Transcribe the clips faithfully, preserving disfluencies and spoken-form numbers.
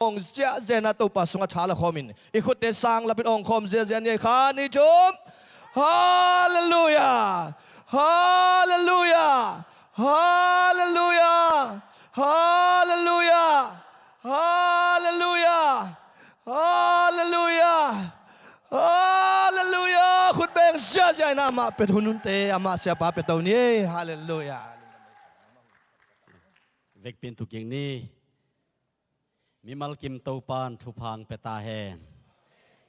awng ziahziah in ah Topa sungah tha la khawm in, i khutte sang lapin awng khawm ziahziah ni. Khat, nih, thum. Halleluiah. Halleluiah. Halleluiah. Halleluiah. Halleluiah. Halleluiah. Halleluiah. Khut beng ziahziah in ah amah pia hun hunte, amah siapa pia to ni. Halleluiah. Vekpi in thukik ni. Mimal kim Topa in thupha hong pia ta hen.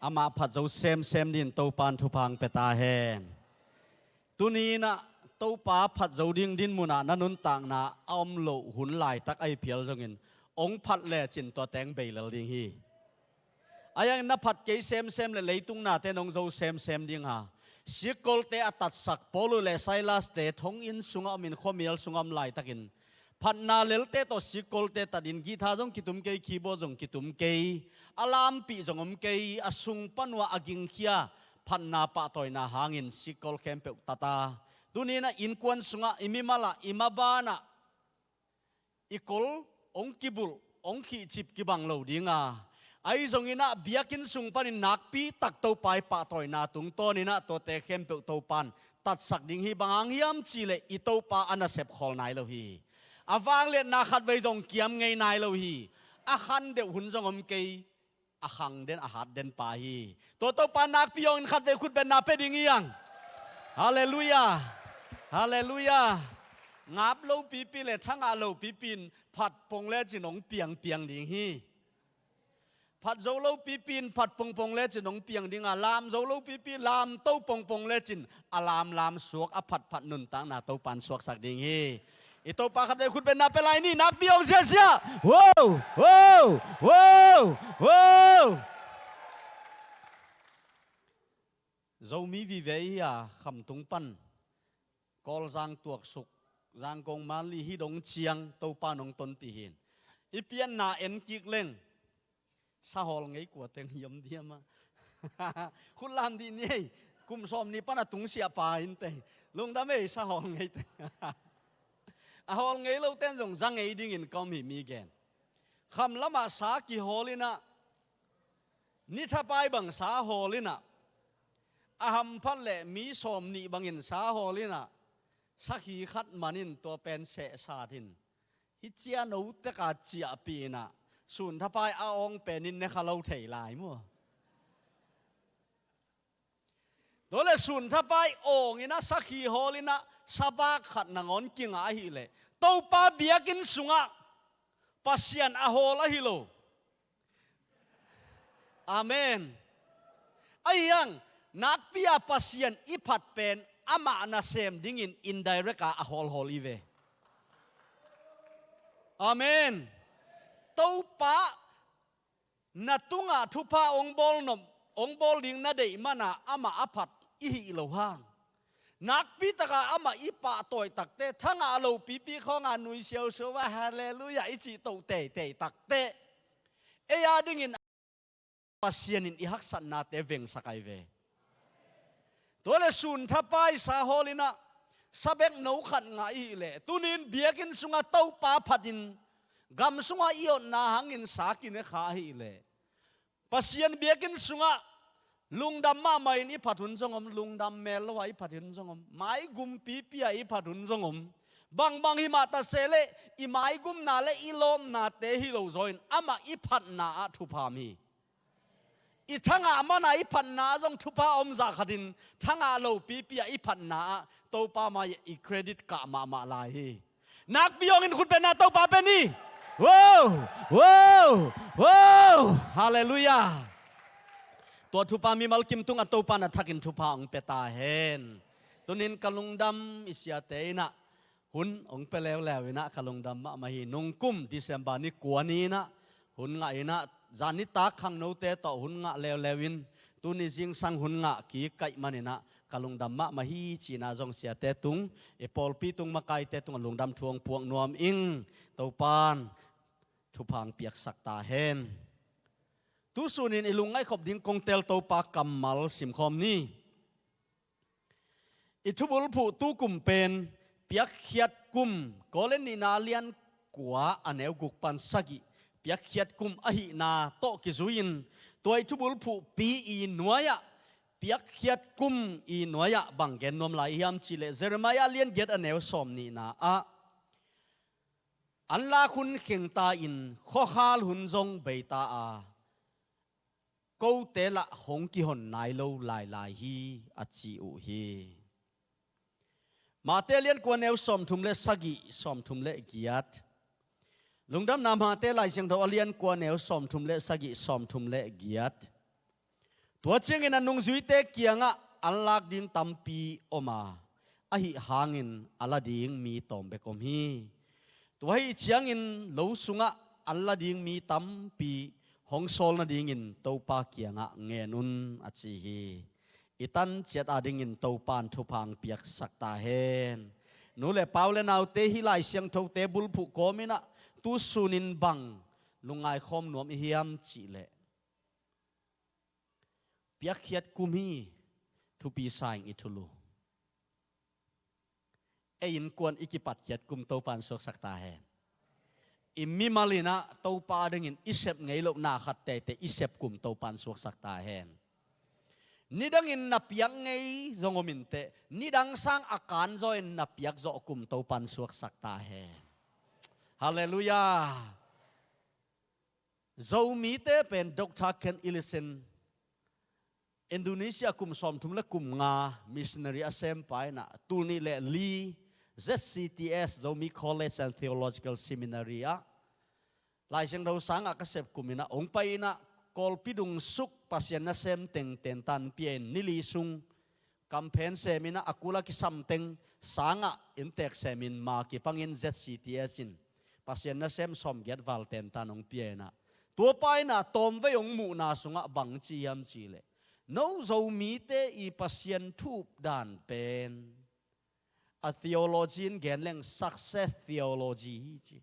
Amah phat zo semsem dingin Topa in thupha hong pia ta hen. Tuni in ah Topa phat zo ding dinmun ah na nuntakna a om loh hun laitak ahi phial zongin, hong phat lecin tua teng bei lel ding hi. Ahi hangin na phat kei semsem le leitung nate in hong zo semsem ding a, sikkolte a tatsak Paul le Silas-te thonginn sungah om in, khuamial sungah om laitakin, phatna lelte tawh sikkolte tatin, guitar zong kitum kei, keyboard zong kitum kei, a lampih zong om kei, a sung pan uh ah a gingkhia, phatna pahtawina hangin sikkol khempeuh tat a, tuni in ah innkuan sungah, i mimal ah, i maban ah, i kol hong kibulh, hong khihcip kibang lo ding a, ahi zongin ah biakinn sung panin nakpi tak Topa i pahtawina tungtawnin ah tuate khempeuh Topa in tatsak ding hi. Bang hang hiam cih leh i Topa a nasep khawl nai lo hi. A vangliatna khatvei zong kiam ngei nai lo hi. A khan deuh hun zong om kei, a khang den, a hat den pa hi. Tua Topa nakpi hawngin khatvei khutbetna pia ding hi hang. Halleluiah. Halleluiah. Ngap lo pipi le thangah lo pipi in phat pong lecin hong piangpiang ding hi. Phat zo lo pipi in phat pongpong lecin hong piang ding a, lam zo lo pipi lam to pongpong lecin a lamlam suak, a phatphat nuntakna Topa in suaksak ding hi. I Topa khatvei khutbetna pia lai ni, nakpi hawng ziahziah. Wow, wow, wow, wow. Zomi vive i hi a, Khamtung pan Kawlzang tuaksuk, Zangkong, Manli hi dong ciang Topa in hong tonpih hi. I pianna en kik leng, sahawl ngei kua teng hi om diam a. Khut lam dih ni ei. Kum sawm ni pan a tungsiah pa in tei. Lungdam ei, sahawl ngei teng. A hawl ngei lote in zong za ngei dingin ka om hi, mi gen. Kham lamah sa kihawl in ah, ni thapai bang sa hawl in ah, a hamphat leh mi sawm nih bangin sa hawl in ah, sakhi khat manin tua pen sehsat in, hih ciano tek a ciahpih in ah, sun thapai a awng pen in ne kha lo thei lai maw. Tua leh sun thapai awng in ah, sakhi hawl in ah, sabak khat nangawn kingah ahih leh, Topa biakinn sungah Pasian a hawl ahi lo. Amen. Ahi hang, nakpi a Pasian i phat pen amah nasem dingin indirect a a hawlhawl i ve. Amen. Topa na tungah thupha hong bawl nop, hong bawl ding na deih man a amah a phat i hih loh hang, nakpi tak a amah i pahtawi tak teh, thangah lo pipi khawng a nui siausiau a halleluiah i cih toh teitei tak teh, ei a dingin Pasian in i haksatnate vengsak ahi ve. Tua leh sun thapai sa hawl in ah, sabekno khat ngah i hih leh, tuni in biakinn sungah Topa phat in, gam sungah i otna hangin sa kine kha ahih leh, Pasian biakinn sungah lungdam mahmah in i phat hun zong om, lungdam mel lo a i phat hun zong om, maigum pipi a i phat hun zong om. Bangbang hi mah ta seh leh, i maigumna le i lawpnate hi lo zaw in, amah i phatna ah thupha om hi. I thangah man a i phatna ah zong thupha a om zah khat in, thangah lo pipi a i phatna ah Topa mai-ah i credit kah mahmah lai hi. Nakpi hawngin khutbetna Topa pia ni. Wow, wow, wow. Halleluiah. Tua thupha mimal kim tungah Topa in a thakin thupha hong pia ta hen. Tuni in ka lungdam, i siate in ah hun hong pia leuleu in ah ka lungdam mahmah hi. Nungkum December ni kua ni in ah hun ngah in ah, zan nitak khangnote tawh hun ngah leuleu in, tuni zingsang hun ngah kik ka hih man in ah ka lungdam mahmah hi, ci-in ah zong siate tung, i pawlpi tung, makaite tungah lungdam thu hong puak nuam ing. Topa in thupha hong piaksak ta hen. Tu sun in i lungngaih khop ding kong teel Topa kammal simkhawm ni. I thubulphuh tu kum pen, Piakkhiat kum, Korin nihna a lian kua, a neu guk pan sagih, piakkhiat kum ahihna tawh kizui-in, tua i thubulphuhpi i nuai-ah, piakkhiat kum i nuai-ah bang gen nuam lai i hiam cihleh, Jeremiah lian giat a neu sawm nihna ah, anlak hun khengta in, khuakhal hun zong beita a, kote lah hong kihon nai lo lailai hi, a ci uh hi. Mate lian kua neu sawmthum le sagih, sawmthum le giat. Lungdamna Mate Lai Siangtho a lian kua neu sawmthum le sagih, sawmthum le giat. Tua ciangin a nungzuite kiangah anlak ding tampi om a, ahi hangin a la ding mi tawm bek om hi. Tua hi ciangin lo sungah an la ding mi tampi hong sawl nadingin Topa kiangah ngen un, a ci hi. I tan ciat adingin Topa in thupha hong piaksak ta hen. Nu le pa u le naute, hih Lai Siangthote bulphuh kawmin ah tu sunin bang lungngai khawm nuam i hiam cihleh, piakkhiat kum hi, thupi sa ing i thulu. Ei innkuan i kipatkhiat kum Topa in suaksak ta hen. I mimal in ah Topa dingin i sep ngei loh na khat teitei i sep kum Topa in suaksak ta hen. Nidangin na piak ngei zong om inteh, nidang sang a kanzaw in na piak zawh kum Topa in suaksak ta hen. Halleluiah. Zomite pen Doctor Ken Ellison, Indonesia kum sawmthum le kum nga missionary a sempa in ah, tul nih le li Z C T S, Zomi College and Theological Seminary ah Lai Siangtho sangah ka sep kum in ah hong pai in ah, Kawlpi dungsuk Pasian nasem teng tentan pia in, ni li sung kamphen semin ah, a kula kisam teng sangah inntek semin ma kipangin Z C T S in Pasian nasem sawmgiat val tentan hong pia in ah, tua pa in ah tawmvei hong muhna sungah bang ci hiam cihleh, no Zomite i Pasian thup dan pen, a theology in gen leng success theology hi ci.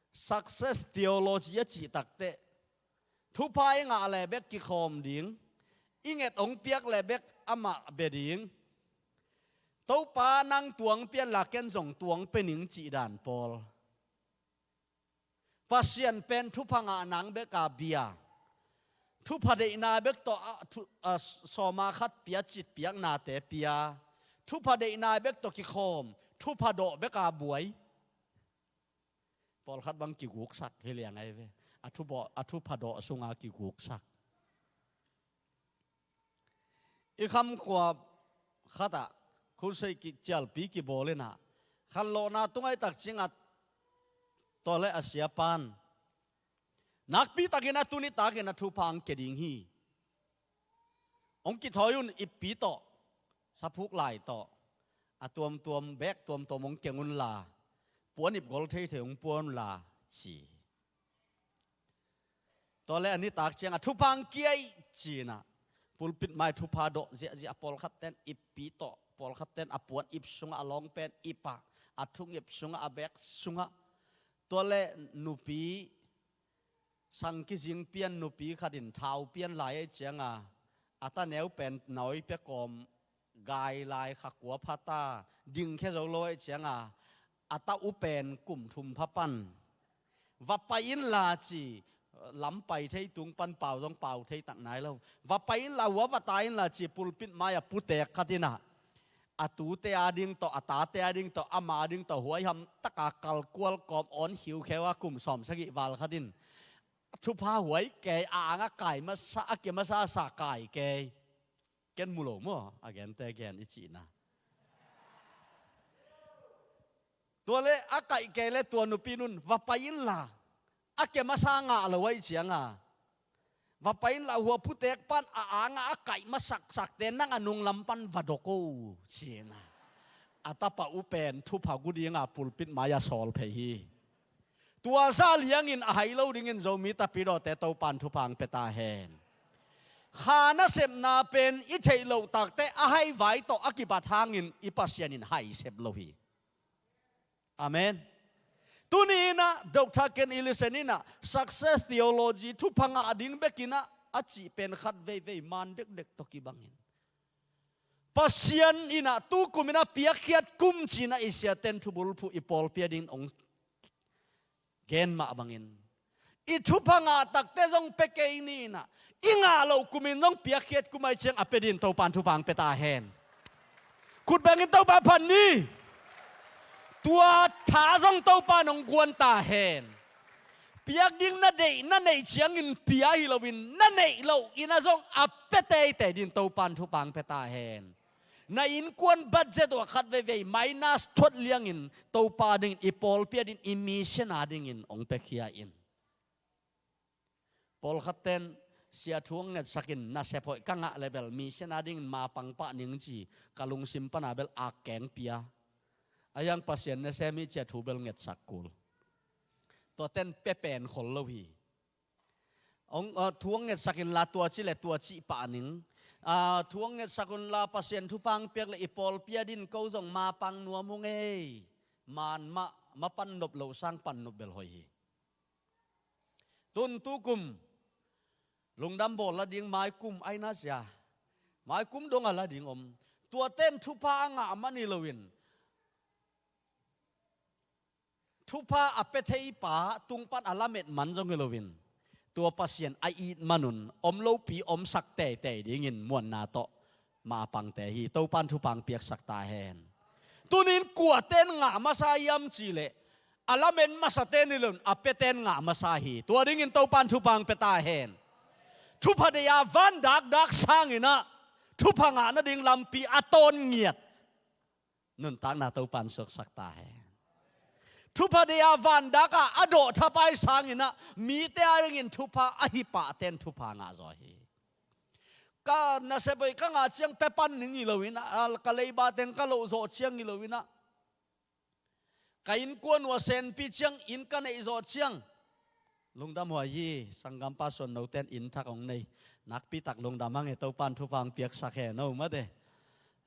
Success theology a cih takteh, thupha i ngah le bek kikhawm ding, i nget hong piak le bek amah bia ding, Topa nang tuang pian la ken zong tuang pia ning cih dan pawl. Pasian pen thupha ngah nang bek a bia, thupha deihna bek tawh a, thu, a, sawma khat pia cit piaknate pia, thupha deihna bek tawh kikhawm, thupha dawh bek a buai. Pawlkhat bang kiguksak hi liang ahi ve. A thupha, a thupha dawh sunga kiguksak. I khamkhua khatah, khusei ki, cialpi kibawl in ah, khanlawhna tung ahih tak ciangah, tua le a siapan, nakpi takin a tuni takin a thupha hong kia ding hi. Hong kithawi un, ippi tawh, saphuk lai tawh, a tuamtuam, bek tuamtuam hong keng unla, puan ip gol theithei hong puan unla, ci. Tua le a nitak ciangah, thupha hong kia ih, ci in ah, pulpit mai thupha dawh ziahziah, pawlkhat ten ippi tawh, pawlkhat ten a puan ip sungah, a lawng pen ip ah, a thung ip sungah, a bek sungah. Tua le nupi, sang kizing pian nupi khat in thau pian lai ahih ciangah, a ta neu pen nawi pia kawm gai lai, kha kua pha ta, dingkhia zo lo ahih ciangah, a ta u pen kum thum pha pan, va pai inla ci, lam pai thei tung pan pau zong pau thei tak nai lo. Va pai inla, hua va tai inla ci, pulpit mai-ah putek khat in ah, a tute a ding tawh, a tate a ding tawh, ama a ding tawh huaiham taka kalkual kawm awn khiukheu a, kum sawm sagih val khat in, thupha huai kei, a ang a kai masa, a kia masa sa kai kei. Ken mu lo maw, a gente gen i cihna. Tua le a kaih kei le tua nupi nun, va pai inla, a kia masa ngah lo ahih ciangah, va pai inla, hua putek pan a ang a a kaih masaksakte nang a nunglam pan va dawk o, ci in ah, a tapa u pen thupha gu dinga pulpit mai-ah sawl phei hi. Tua zah liangin a hai lo dingin Zomi tapidawte Topa in thupha hong pia ta hen. Kha nasepna pen i theih loh takteh a hai vai tawh a kibat hangin i Pasian in hai sep lo hi. Amen. Tuni in ah Doctor Ken Ellison in ah success theology, thupha ngah ding bek in ah, a cih pen khat veivei man dekdek tawh kibangin, Pasian in ah tu kum in ah piakkhiat kum ci in ah i siaten thubulphuh i pawlpi a dingin hong Ken mah bangin i thupha ngah takte zong pia kei ni in ah, i ngah loh kumin zong piakkhiat kum ahih ciang a pia dingin Topan thupha hong pia ta hen. Khut bengin Topa phat ni. Tua tha zong Topan hong guan ta hen. Piak ding na deih, na neih ciangin pia hi loin, na neih loh in ah zong a pia teitei dingin Topan thupha hong pia ta hen. Na innkuan budget uh ah khat veivei minus thuat liangin Topa dingin, i pawlpi adingin, i mission adingin hong piakhia in. Pawlkhatten sia thu hong ngetsakin nasep hoih ka ngah leh bel mission adingin mapang pah ning ci, ka lungsim pana bel ak keng pia. A hiang Pasian nasem hi ci-a thu bel ngetsak kul. Tuaten pia pen khol lo hi. Hong, ah, thu hong ngetsak inla tua ci leh tua cih pah ning. Ah, thu hong ngetsak unla Pasian thupha hong piak leh i pawlpi adingin ko zong mapang nuam ung ei. Man mah, ma pan nop loh sang pan nop bel hoih hi. Tun tu kum lungdam bawl la ding, mai kum ai na sia. Mai kum dong a la ding om. Tuaten thupha a ngah man hi loin, thupha a pia thei pa tung pan a lamet man zong hi loin, tua Pasian a it manun om lopi omsak teitei dingin muanna tawh mapangte hi. Topan thupha hong piaksak ta hen. Tunin kuaten ngah masa hiam cih leh, a lamen masaten hi loin a piaten ngah masa hi. Tua dingin Topan thupha hong pia ta hen. Thupha deih a van dakdak sangin ah, thupha ngah nading lampi a tawn ngiat nuntakna Topan suaksak ta hen. Thupha deih a van dak a a dawh thapai sangin ah, mite adingin thupha a hi pahten thupha ngah zaw hi. Ka nasep hoih ka ngah ciang pia pan ning hi loin ah, ka leiba teng ka loh zawh ciang hi loin ah, ka innkuan uh a senpi ciang inn ka neih zawh ciang, lungdam huai hi. Sanggampa Suan Note in inn thak hong nei. Nakpi tak lungdam hang e, Topan thupha hong piaksak hen, no mate.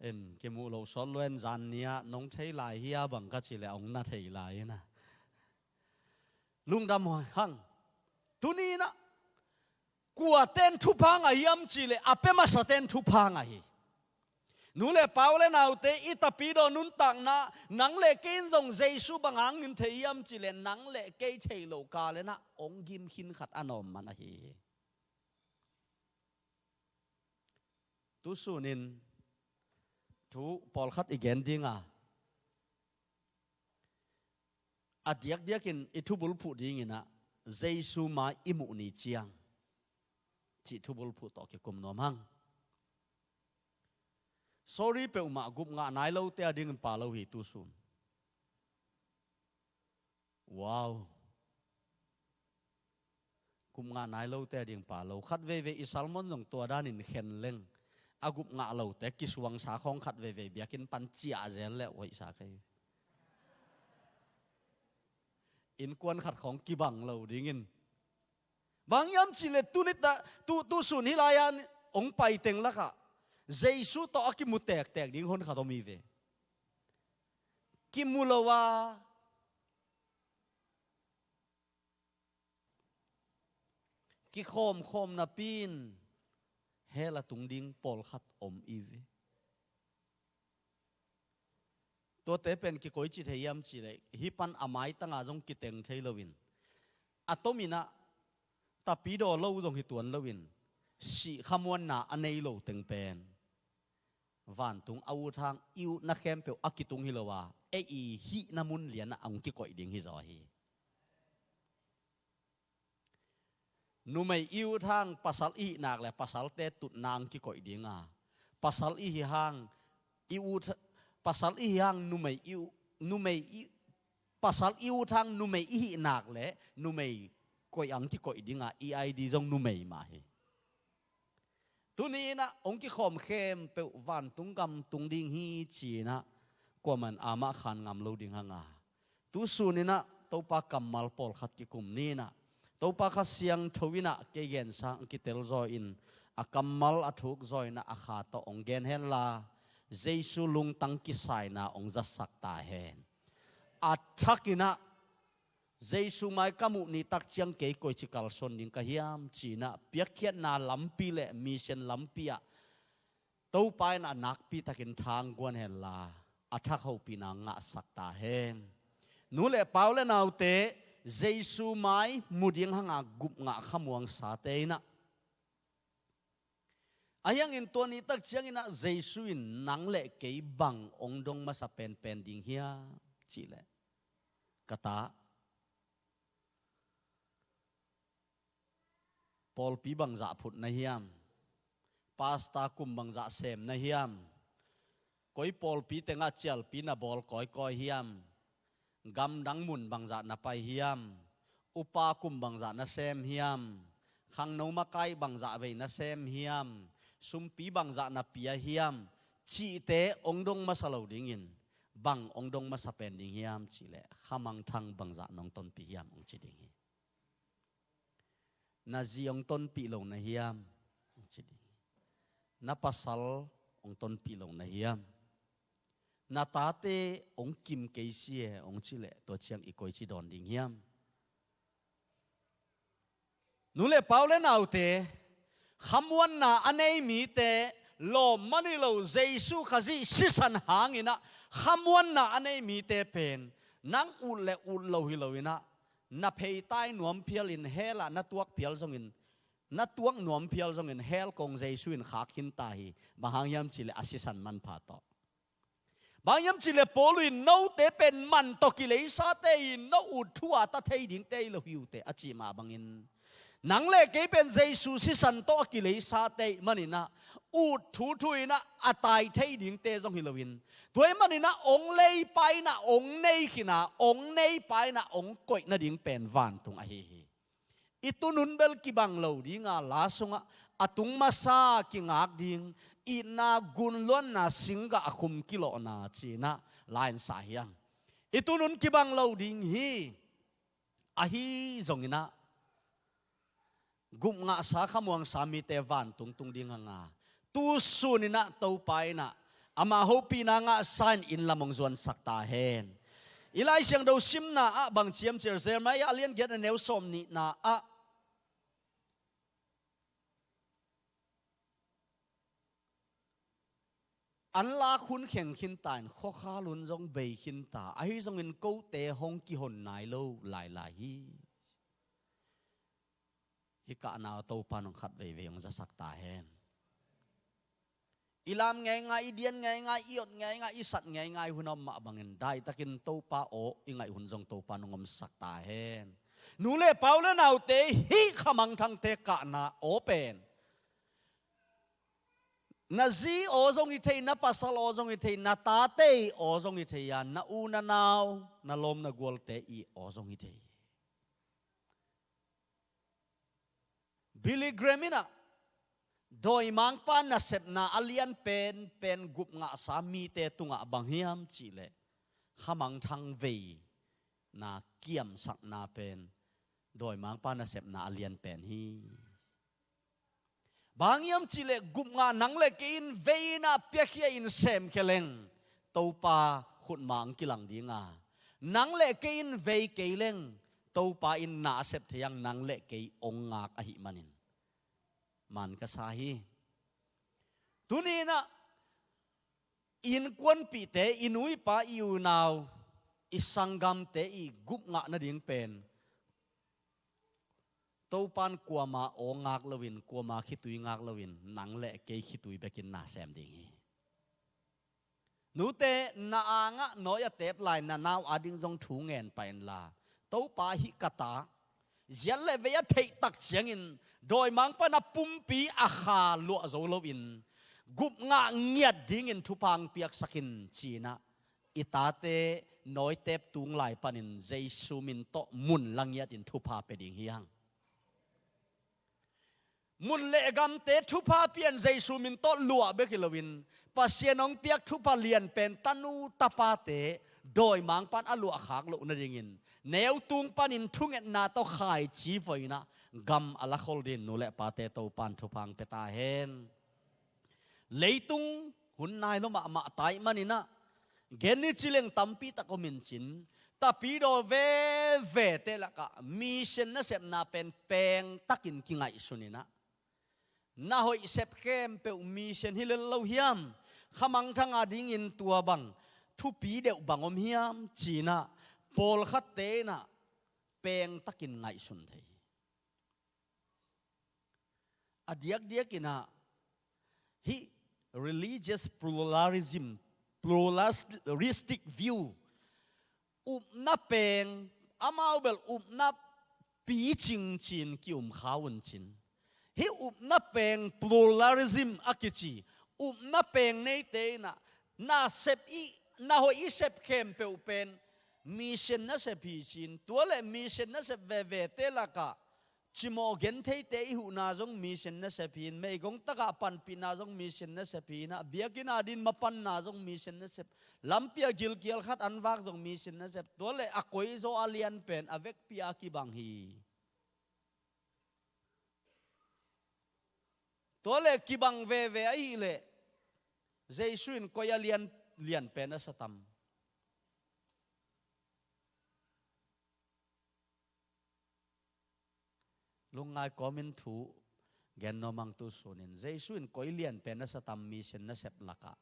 In kimuh loh sawt lua in zan ni-ah nong thei lai hi a bang ka cih leh hong na thei lai in ah, lungdam huai hang. Tuni in ah, kuaten thupha ngah hiam cih leh a pia masaten thupha ngah hi. Nu le pa, u le naute, i tapidaw nuntakna, nang le kei in zong Jesu bang hangin thei hiam cih leh, nang le kei thei lo kal in ah hong gim khin khat a nawm man ahi hi. Tu sunin thu pawlkhat i gen ding a, a diakdiakin i thubulphuh dingin ah, Jesu mai i muh ni ciang cih thubulphuh tawh kikum nuam hang. Sorry peuhmah, gupngah nai lote adingin pha lo hi tu sun. Wow. Gupngah nai lote ading pha lo. Khat veivei i sermon zong tua danin khen leng, a gupngah lote kisuangsa khawng khat veivei biakinn pan ciah zel leh hoihsa kei. Innkuan khat khawng kibang lo dingin. Bang hiam cih leh tu nit ah, tu, tu sun hih lai-ah hong pai teng lakah Jesu tawh a kimu tektek ding hun khat om hi ve. Kimu lo a, kikhawmkhawm napi in hell a tung ding pawlkhat om hi ve. Tuate pen kikoici thei hiam cih leh, hih pan a maitanga zong kiteng thei loin, a tomin ah tapidaw lo zong hi tuan loin, sih khamuanna a nei lo teng pen vantung a ut hang i utna khempeuh a kitung hi lo a, ei i hihna mun lianah a hong kikoih ding hi zaw hi. Numei i ut hang pasal i hih nak leh pasalte tutna hong kikoih ding a, pasal i hih hang i ut, pasal i hih hang numei i u-, numei i, pasal i ut hang numei i hih nak leh numei koih hong kikoih ding a, i I D zong numei mah hi. Tuni in ah hong kikhawm khempeuh vantung gam tung ding hi ci-in ah, kuaman amah khan ngam lo ding hang a. Tu sun in ah Topa kammal pawlkhat kikum ni in ah, Topa Kha Siangtho in ah kei gensa hong kitel zaw in, a kammal a thuk zaw in ah a kha tawh hong gen henla, Jesu lungtang kisaina hong zatsak ta hen. A thak in ah, Jesu mai ka muh ni tak ciang kei koici kalsuan ding ka hiam ci-in ah, piakkhiatna lampi le mission lampi ah Topa in a nakpi takin tha hong guan henla, a thak hopihna ngahsak ta hen. Nu le pa, u le naute, Jesu mai mu ding hanga gupngah khamuangsate in ah, ahi hangin tua ni tak ciangin ah Jesu in nang le kei bang hong dong masa penpen ding hiam cih leh, ka ta, pawlpi bangzah phut na hiam? Pasta kum bangzah sem na hiam? Koi pawlpi tengah cialpi na bawl kawikawi hiam? Gamdang mun bangzah na pai hiam? Upa kum bangzah na sem hiam? Khangno makai bangzah vei na sem hiam? Sumpi bangzah na pia hiam? Cihte hong dong masa lo dingin, bang hong dong masa pen ding hiam cih leh, khamangthang bangzah nong tonpih hiam hong ci ding hi. Na zi hong tonpih lo na hiam? Hong ci ding. Na pasal hong tonpih lo na hiam? Na tate hong kim kei si e hong ci leh, tua ciang i koici dawn ding hiam? Nu le pa u le naute, khamuanna a nei mite, lawm man hi lo Jesu Khazih sisan hangin ah khamuanna a nei mite pen, nang ut le ut lo hi lo in ah, na pheitai nuam phial in hell ah na tuak phial zongin, na tuak nuam phial zongin hell kong Jesu in khak khin ta hi. Bang hang hiam cih leh a sisan manpha tawh. Bang hang hiam cih leh Paul in note pen man tawh kileisate hi, no ut thu a ta thei dingte hi lo hi uh teh a cih mah bangin, nang le kei pen Jesu sisan tawh a kileisate ahih manin ah, ut thuthu in ah a tai thei dingte zong hi loin, tua ahih manin ah hong leipa in ah hong nei khin a, hong neipa in ah hong koih nading pen vantung ahi hi. I tunun bel kibang lo ding a, la sungah a tung masa kingak ding, itna gunluanna singgah a khum kilawhna ci-in ah la-in sa hi hang. I tunun kibang lo ding hi. Ahi zongin ah, gupngahsa khamuangsa mite vantung tung ding hang a, tu sun in ah Topa in ah ama hopihna ngahsa in inn lam hong zuansak ta hen. I Lai Siangtho simna ah bang ci hiam cih leh, Jeremiah a lian giat a neu sawm nihna ah, an lak hun kheng khin ta in, khuakhal hun zong bei khin ta, ahi zongin kote hong kihon nai lo lailai hi. Hih kahna Topa in hong khat veivei hong zasak ta hen. I lam ngeingai, i dian ngeingai, i ot ngeingai, i sat ngeingai hun a om mah bangin, daitakin Topa aw i ngaih hun zong Topa in hong omsak ta hen. Nu le pa u le naute, hih khamangthangte kahna aw pen, na zi aw zong hi thei, na pasal aw zong hi thei, na tate aw zong hi thei a, na u na nau, na lawm na gualte i aw zong hi thei. Billy Graham in ah, dawimangpa nasepna a lian penpen gupngahsa mite tungah bang hiam cih leh, khamangthang veina kiamsakna pen dawimangpa nasepna a lian pen hi. Bang hiam cih leh, gupngah nang le kei in vei in ah piakhia in semkhia leng, Topa khutma hong kilang ding a, nang le kei in vei kei leng, Topa in na a sep thei hang, nang le kei hong ngak ahih manin man ka sa hi. Tuni in ah, innkuanpihte, i nu i pa, i unau, i sanggamte i gupngah nading pen, Topa in kuama aw ngak loin, kuama khitui ngak loin, nang le kei khitui bekin na sem ding hi. Nute, na angah nawi a tep lai na nau ading zong thu ngen pah inla, Topa, hih ka ta, ziat le vei a theih tak ciangin dawimangpa in a pumpi a kha luah zo loin, gupngah ngiat dingin thupha hong piaksak in, ci-in ah, i tate nawitep tung lai panin Jesu min tawh mun la ngiatin thupha pia ding hi hang. Mun le gamte thupha pian Jesu min tawh luah bek hi loin, Pasian hong piak thupha lianpen tanu tapate dawimangpa in a luahkhak loh nadingin, neutung panin thungetna tawh khaici voi-in ah gam a lakhol dingin nu le pate Topa in thupha hong pia ta hen. Leitung hun nai lua mahmah ta ahih manin ah, gen ni ci leng tampi tak om in cin, tapidaw vevete lakah mission nasepna pen pengtakin kingaihsun in ah, na hoih sep khempeuh mission hi lel lo hiam? Khamangthang adingin tua bang thupi deuh bang om hiam, ci-in ah, pawlkhatte in ah, pengtakin ngaihsun thei hi. A diakdiakin ah hih religious pluralism, pluralistic view, upna peng, amau bel upna picing ci-in ki-um kha un cin. Hih upna peng pluralism a kici upna peng neite in ah na sep i, na hoih i sep khempeuh pen mission nasep hi ci-in, tua leh mission nasep vevete lakah cimawh gentheite i huhna zong mission nasep hi-in, meigong takah panpihna zong mission nasep hi-in ah, biakinn adingin mapanna zong mission nasep, lampi ah gilkial khat an vak zong mission nasep, tua leh a koizaw a lianpen a vekpi-a kibang hi. Tua leh kibang veve ahih leh Jesu in koi a lian, lianpen a sa tam? Lungngai kawmin thu gen nuam ing, tu sunin Jesu in koi lianpen a sa tam mission nasep lakah?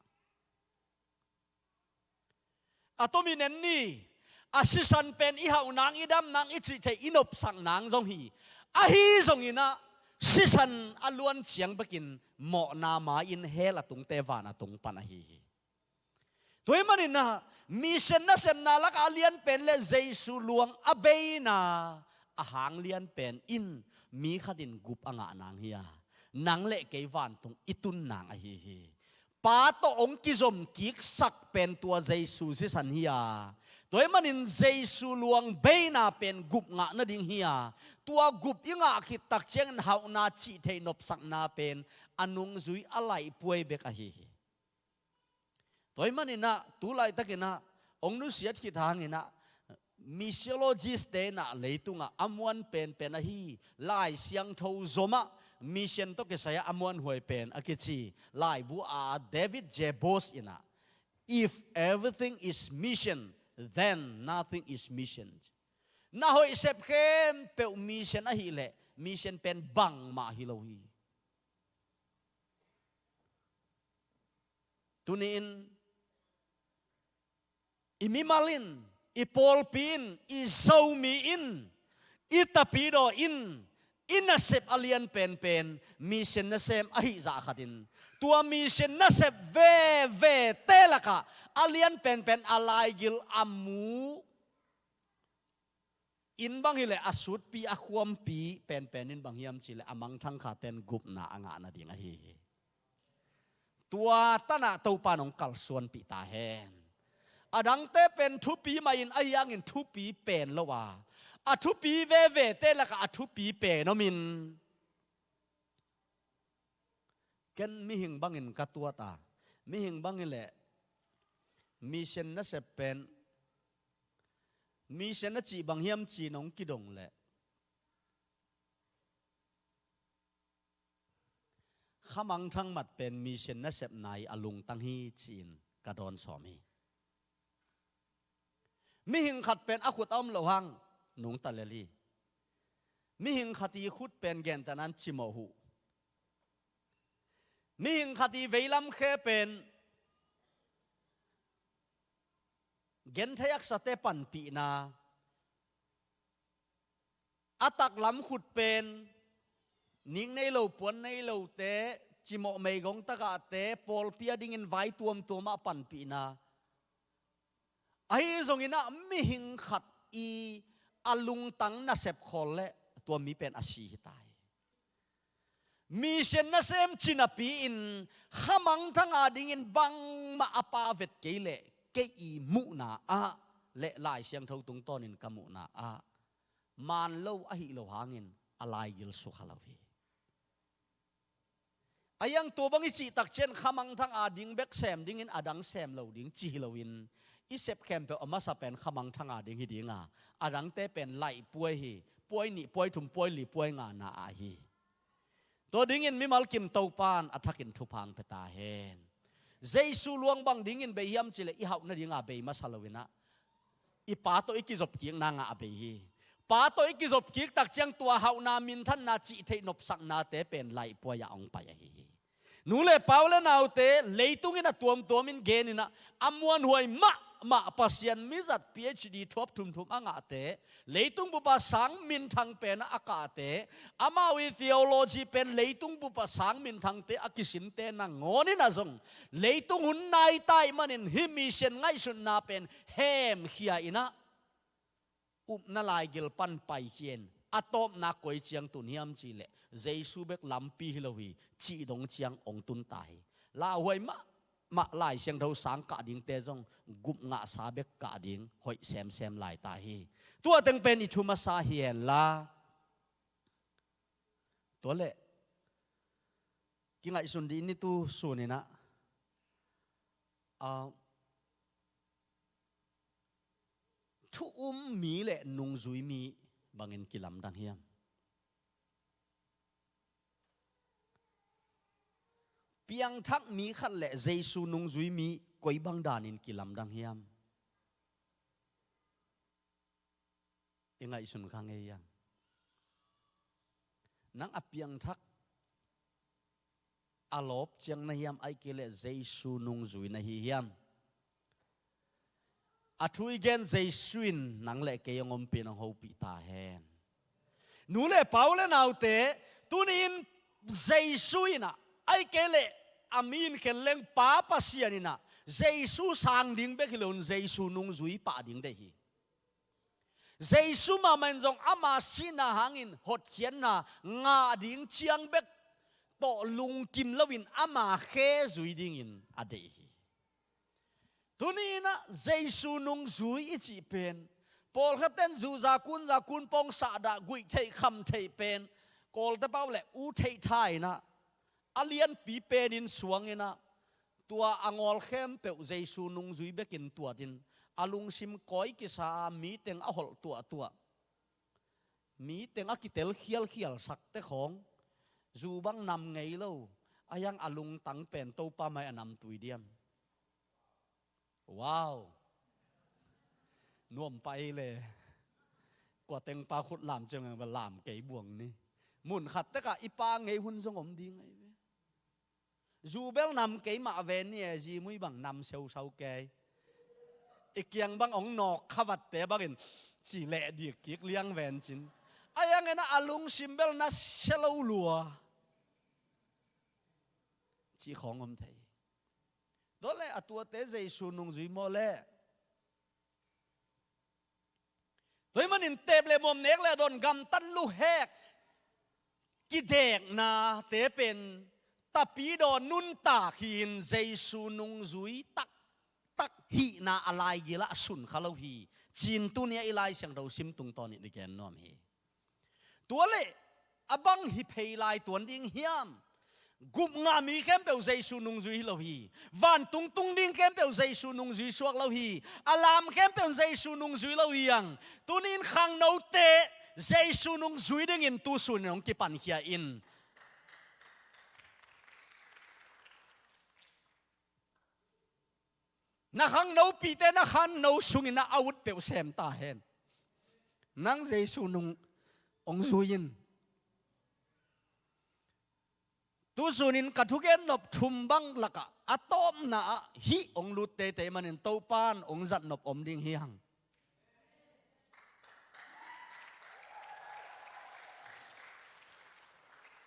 A tomin en ni, a sisan pen i hauh nang, i dam nang, i cih theih, i nopsak nang zong hi. Ahi zongin ah sisan a luan ciang bekin mawhna ma-in hell a tungte van a tung pan ahi hi. Tua ahih manin ah mission nasepna lakah a lianpen leh Jesu luang a beina, a hang lianpen in mi khat in gup a ngah nang hi a, nang leh kei vantung i tun nang ahi hi. Pa tawh hong kizom kiksak pen tua Jesu sisan hi a, tua ahih manin Jesu luang beina pen gup ngah nading hi a, tua gup i ngah khit tak ciangin hauhna, cih theih, nopsakna pen a nungzui, a laihpuai bek ahi hi. Tua ahih manin ah tu laitakin ah hong nusiat khit hangin ah missiologist-te in ah leitungah a muan penpen ahi Lai Siangtho zom ah mission tawh kisai-ah a muanhuai pen a kici laibu a David J. Boaz in ah, "If everything is mission, then nothing is mission." Na hoih sep khempeuh mission ahih leh mission pen bangmah hi lo hi. Tuni-in i mimal in, i pawlpi in, i Zomi in, i tapidaw in, i nasep a lian penpen mission nasem ahih zah khatin, tua mission nasep vevete lakah a lian penpen a laigil a mu in bang hileh a sutpi, a khuampi penpen in bang hiam cihleh a mangthang khaten gupna a ngah nading ahi hi. Tua tanah Topa in hong kalsuanpih ta hen. A dangte pen thupi mah in, ahi hangin thupi pen lo a, a thupi vevete lakah a thupi pen om in. Ken mihing bangin ka tuat a, mihing bang hileh mission nasep pen, mission a cih bang hiam ci-in hong kidong leh, khamangthang mat pen mission nasepna ii a lungtang hi ci-in ka dawn sawm hi. Mihing khat pen a khut a om loh hang nungta lel hi. Mihing khat ii khut pen gentehna-in cimawh huh. Mihing khat ii veilam khe pen genthei haksate panpihna, a taklam khut pen nik nei lo, puan nei lote, cimawh meigong tagahte, pawlpi adingin vai tuamtuam ah panpihna. Ahi zongin ah mihing khat ii a lungtang nasep khawl leh tua mi pen a si hi ta hi. Mission nasem ci napi-in khamangthang adingin bangmah a pha vet kei leh, kei ii muhna ah leh Lai Siangtho tungtawnin ka muhna ah maan lo ahih loh hangin a laigil sukha lo hi. Ahi hang tua bang i cih tak ciang khamangthang ading bek sem dingin a dang sem lo ding ci hi loin, i sep khempeuh a masa pen khamangthang ading hi ding a, a dangte pen laihpuai hi. Puai nih, puai thum, puai li, puai nga na ahi. Tua dingin mimal kim Topa in a thakin thupha hong pia ta hen. Jesu luang bang dingin bei hiam cihleh i hauh nading a bei masa loin ah, i Pa tawh i kizop kikna ngah a bei hi. Pa tawh i kizop kik tak ciang tua hauhna, minthanna, cih theih nopsaknate pen laihpuai ah hong pai ahi hi. Nu leh pa, u leh naute, leitungin a tuamtuamin genin ah, a muanhuai mah mah Pasian mizat P H D thuap thumthum a ngahte, leitung bupa sang minthang pen a kahte, amau i theology pen leitung bupa sang minthangte a kisinte nangawnin ah zong leitung hun nai tai manin hih mission ngaihsutna pen hemkhia in ah, upna laigil pan paikhia in, a tawpna koi ciang tun hiam cihleh Jesu bek lampi hi lo hi, cih dong ciang hong tun ta hi. Lauhuai mahmah Lai Siangtho sang kah dingte zong gup ngahsa bek kah ding hoih semsem lai ta hi. Tua teng pen i thu masa hi henla, tua leh kingaihsun dih ni tu suninah, ah, thu um mi le nungzui mi bangin kilamdang hiam? Piangthak mi khat le Jesu nungzui mi koi bang danin kilamdang hiam? I ngaihsun kha ngei hiam? Nang a piangthak a lawp ciang na hiam, ahih kei leh Jesu nungzui na hi hiam? A thu i gen Jesu in nang le kei hong ompih, hong hopih ta hen. Nu le pa u le naute, tuni-in Jesu in ah, ahih kei leh a mi in khen leng Pa Pasian in ah, Jesu sang ding bek hi loin Jesu nungzui pah ding deih hi. Jesu mahmah in zong ama sihna hangin hotkhiatna ngah ding ciang bek tawh lungkim loin ama khe zui dingin a deih hi. Tuni-in ah Jesu nungzui i cih pen, pawlkhatte in zuhza kunza kunpawng sahdah guih theih kham theih pen, Kawlte pau le u theih tha in ah, a lianpi penin suang in ah, tua a ngawl khempeuh Jesu nungzui bekin tuatin, a lungsim kawi kisa a, mi teng a holh tuahtuah, mi teng a kitel khialkhial sakte khawng, zu bang nam ngei lo, a hiang a lungtang pen Topa mai a namtui diam? Wow! Nuam pai le. Kua teng pa khut lam ciang va lam kei buang ni. Mun khat tekah i pa ngei hun zong om ding ahi ve. Zu bel nam kei mah ven ni e, zi mui bang nam seusau kei. I kiang bang ong nawk khavatte bangin ci leh dik kik liang ven cin. A yang en a, a lungsim bel na sia lo lua. Ci khawng om thei. Tua le a tuate Jesu nungzui maw le? Tua ahih manin tep le muam, nek le dawn, gamtat luhek kideknate pen tapidaw nuntak hi-in Jesu nungzui taktak hihna a laigilah a sun kha lo hi. Cin tuni-ah i Lai Siangtho sim tungtawnin i gen nuam hi. Tua le a bang hi phei lai tuan ding hiam? Gupngah mi khempeuh Jesu nungzui hi lo hi. Vantung tung ding khempeuh Jesu nungzui suak lo hi. A lam khempeuh Jesu nungzui lo hi ang. Tuni-in khangnote Jesu nungzui dingin tusun in hong kipankhia in. Na khangnopite na khanno sungin a ut peuh sem ta hen. Nang Jesu nung hong zui in. Tusunin ka thugen nop thum bang lakah a tawpna ah hih hong lut teitei manin Topan hong zat nop om ding hi hang.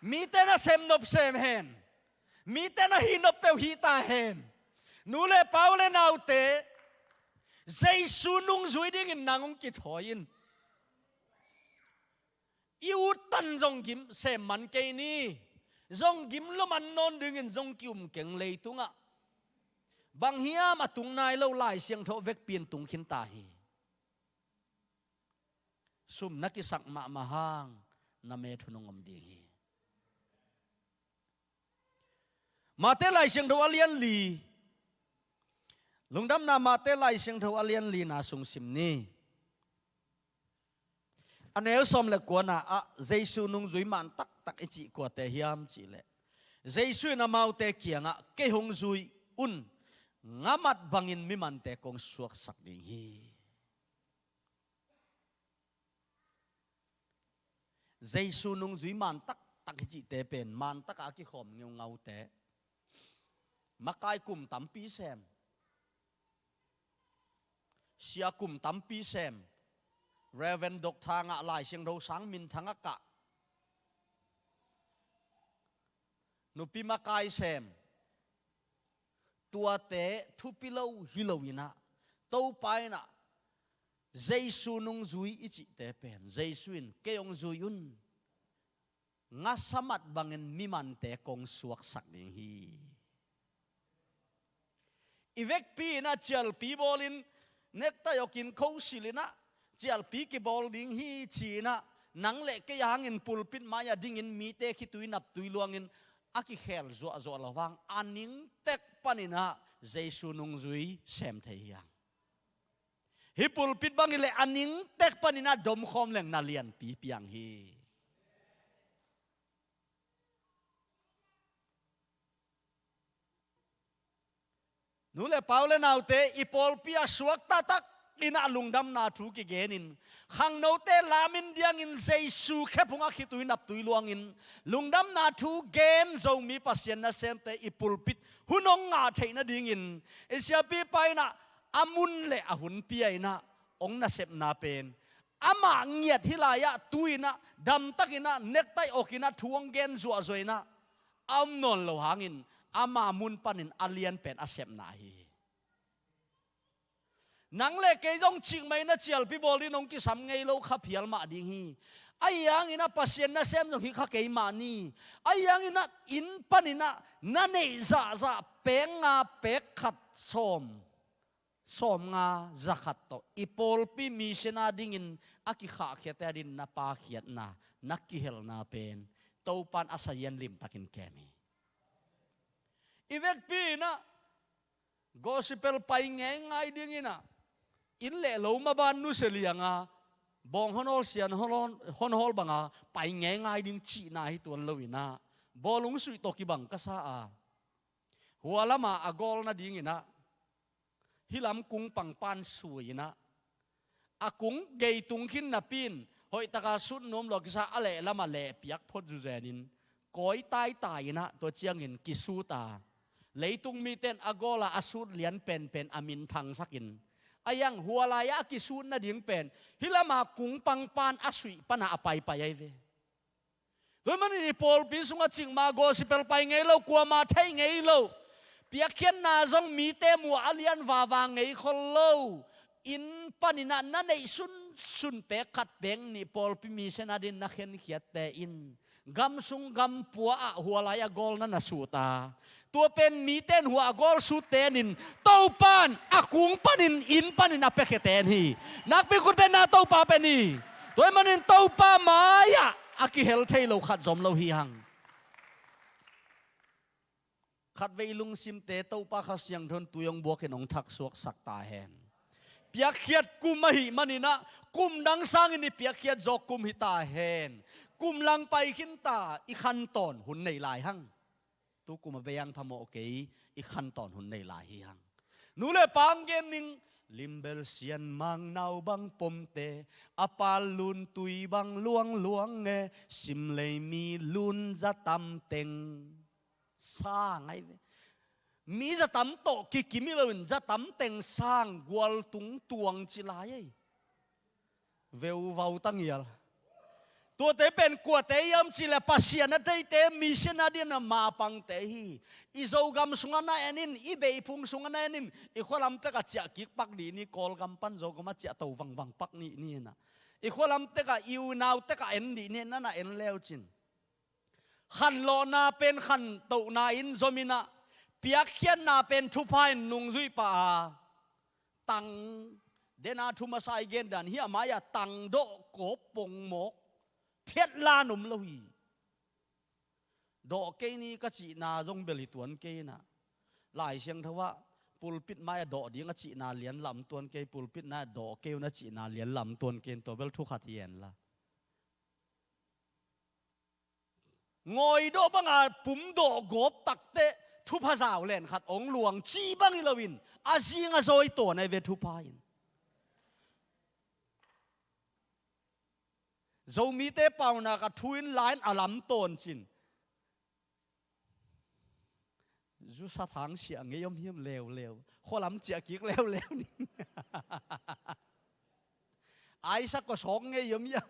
Mite na sem nop sem hen. Mite na hih nop peuh hih ta hen. Nu le pa, u le naute, Jesu nungzui dingin nang hong kithawi in. I uttan zong gim sem man kei ni. Zong gim lo man nawn dingin zong ki-um keng leitungah. Bang hiam a tung nai lo Lai Siangtho vekpi in tung khin ta hi. Sum na kisak mahmah hang na met hun hong om ding hi. Mate Lai Siangtho a lian li. Lungdamna Mate Lai Siangtho a lian lina sung sim ni. A neu sawm le kuana ah Jesu nungzui man taktak i cih kuate hiam cihleh, Jesu in amaute kiangah, "Kei hong zui un, nga mat bangin mimante kong suaksak ding hi." Jesu nungzui man taktak i cihte pen man takah a kikhawm ngeungaute. Makai kum tampi sem. Sia kum tampi sem, Reverend Doctor ngah, Lai Siangtho sang minthang a kah, nupi makai sem, tuate thupi lo hi lo in ah, Topa in ah Jesu nungzui i cihte pen, Jesu in kei hong zui un, ngasamat bangin mimante kong suaksak ding hi. I vekpi in ah cialpi bawlin, nektai awkin khosilh in ah cialpi kibawl ding hi ci-in ah, nang le kei hangin pulpit mai-ah dingin mite khitui naptui luangin a kikhel zuahzuah lo hang, a ningtek panin ah Jesu nungzui sem thei hi hang. Hih pulpit bang hi leh a ningtek panin ah domkhawm leng na lianpi piang hi. Nu le pa, u le naute, i pawlpi ah suakta takin ah lungdamna thu kigenin, khangnote lamin diangin Jesu khephung a khitui naptui luangin lungdamna thu gen Zomi Pasian nasemte i pulpit hun hong ngah theih nadingin, i siapipa in ah a mun le a hun pia in ah hong nasepna pen, amah ngiat hih lai-ah tu-in ah damtakin ah nektai awkin ah thu hong gen zuahzuah in ah a om nawn lo hangin, ama mun panin a lian pen a sepna ahi hi. Nang le kei zong cikmah in ah cialpi bawl ding hong kisam ngei lo kha phial mah ding hi. Ahi hangin ah Pasian nasem zong hi kha kei mah ni. Ahi hangin ah inn panin ah na neih zahzah pek nga, pek khat, sawm, sawm nga, za khat tawh i pawlpi mission a dingin a kikhahkhiate a dingin na pakhiatna, na kihelna pen Topan a sazian limtakin kem hi. I vekpi in ah gospel pai ngeingai dingin ah inn le lo maban nusia lianga bawng honhawl sian honhawl, honhawl banga pai ngeingai ding cihna hi tuan lo in ah, bawlung suih tawh kibang ka sa a, hua lama a gawl nadingin ah hih lam kung pangpan sui in ah, a kung gei tung khin napi in hoihtaka sut nuam lo kisa, a lehlam ah lehpiak phot zuzenin kawi taitai in ah tua ciangin kisut a, leitung mite in a gawl a a sut lian penpen a minthangsakin, a hiang hua lai-ah a kisut nading pen hih lama kung pangpan a suih pana a paipai ahi ve. Tua manin i pawlpi sungah cikmah gospel pai ngei lo, kuama thei ngei lo, piakkhiatna zong mite muh a lian vava ngei khol lo, inn panin ah na neih sunsun pek khat pek nih pawlpi mission a dingin na khenkhiatte in gam sung gam pua ah hua lai-ah gawl na na sut a, tua pen mite in hua a gawl sut tenin Topan a kung panin, inn panin a piakhia ten hi. Nakpi khut beng na Topa pen hi. Tua ahih manin Topa mai-ah a kihel thei lo khat zom lo hi hang. Khatvei i lungsimte Topa Kha Siangtho in tui hong buakin hong thaksuaksak ta hen. Piakkhiat kum ahih manin ah kum dang sangin i piakkhiat zawk kum hi ta hen. Kum lang pai khin ta, i khantawn hun nei lai hang. Tu kum a bei ang phamawh kei, i khantawn hun nei lai hi hang. Nu le pa hong gen ning, limbel sian mang nau bang pomte, a pal lun tui bang luangluang e, simlei mi lun za tam teng. Sang ai ve. Mi za tam tawh kikim hi loin za tam teng sang gual tung tuang ci lai ei. Veuvau tangial. Tuate pen kuate hiam cih leh Pasian a theite, mission a dingin a mapangte hi. I Zogam sungah na en in, i Beiphung sungah na en in, i khualam tekah ciah kik pak dih ni, Kawlgam pan Zogam ah ciah to vangvang pak dih ni inah, i khualam tekah, i unau tekah en dih ni, na na en leucin. Khanlawhna pen khantohna in zom inah, piakkhiatna pen thupha in nungzui pah a, tang, dena thu masa i gen dan hi a, mai-ah tang dawh kawp pongmawk phiat lan om lo hi. Dawh kei ni ka cihna zong bel hi tuan kei inah, Lai Siangtho ah pulpit mai-ah dawh ding a cihna lian lam tuan kei, pulpit mai-ah dawh kei un a cihna lian lam tuan kei in, tua bel thu khat hi en la. Ngawidawh banga pumdawh gawp takteh thupha zau len khat ong luang ci bang hi loin, a zing a zawi tawn ahi ve thupha in. Zomite paunak a thu in line a lam tawn cin. Zusa thang siah ngei om hiam leuleu? Khualam ciah kik leuleu ning. Aisak ko sawng ngei om hiam?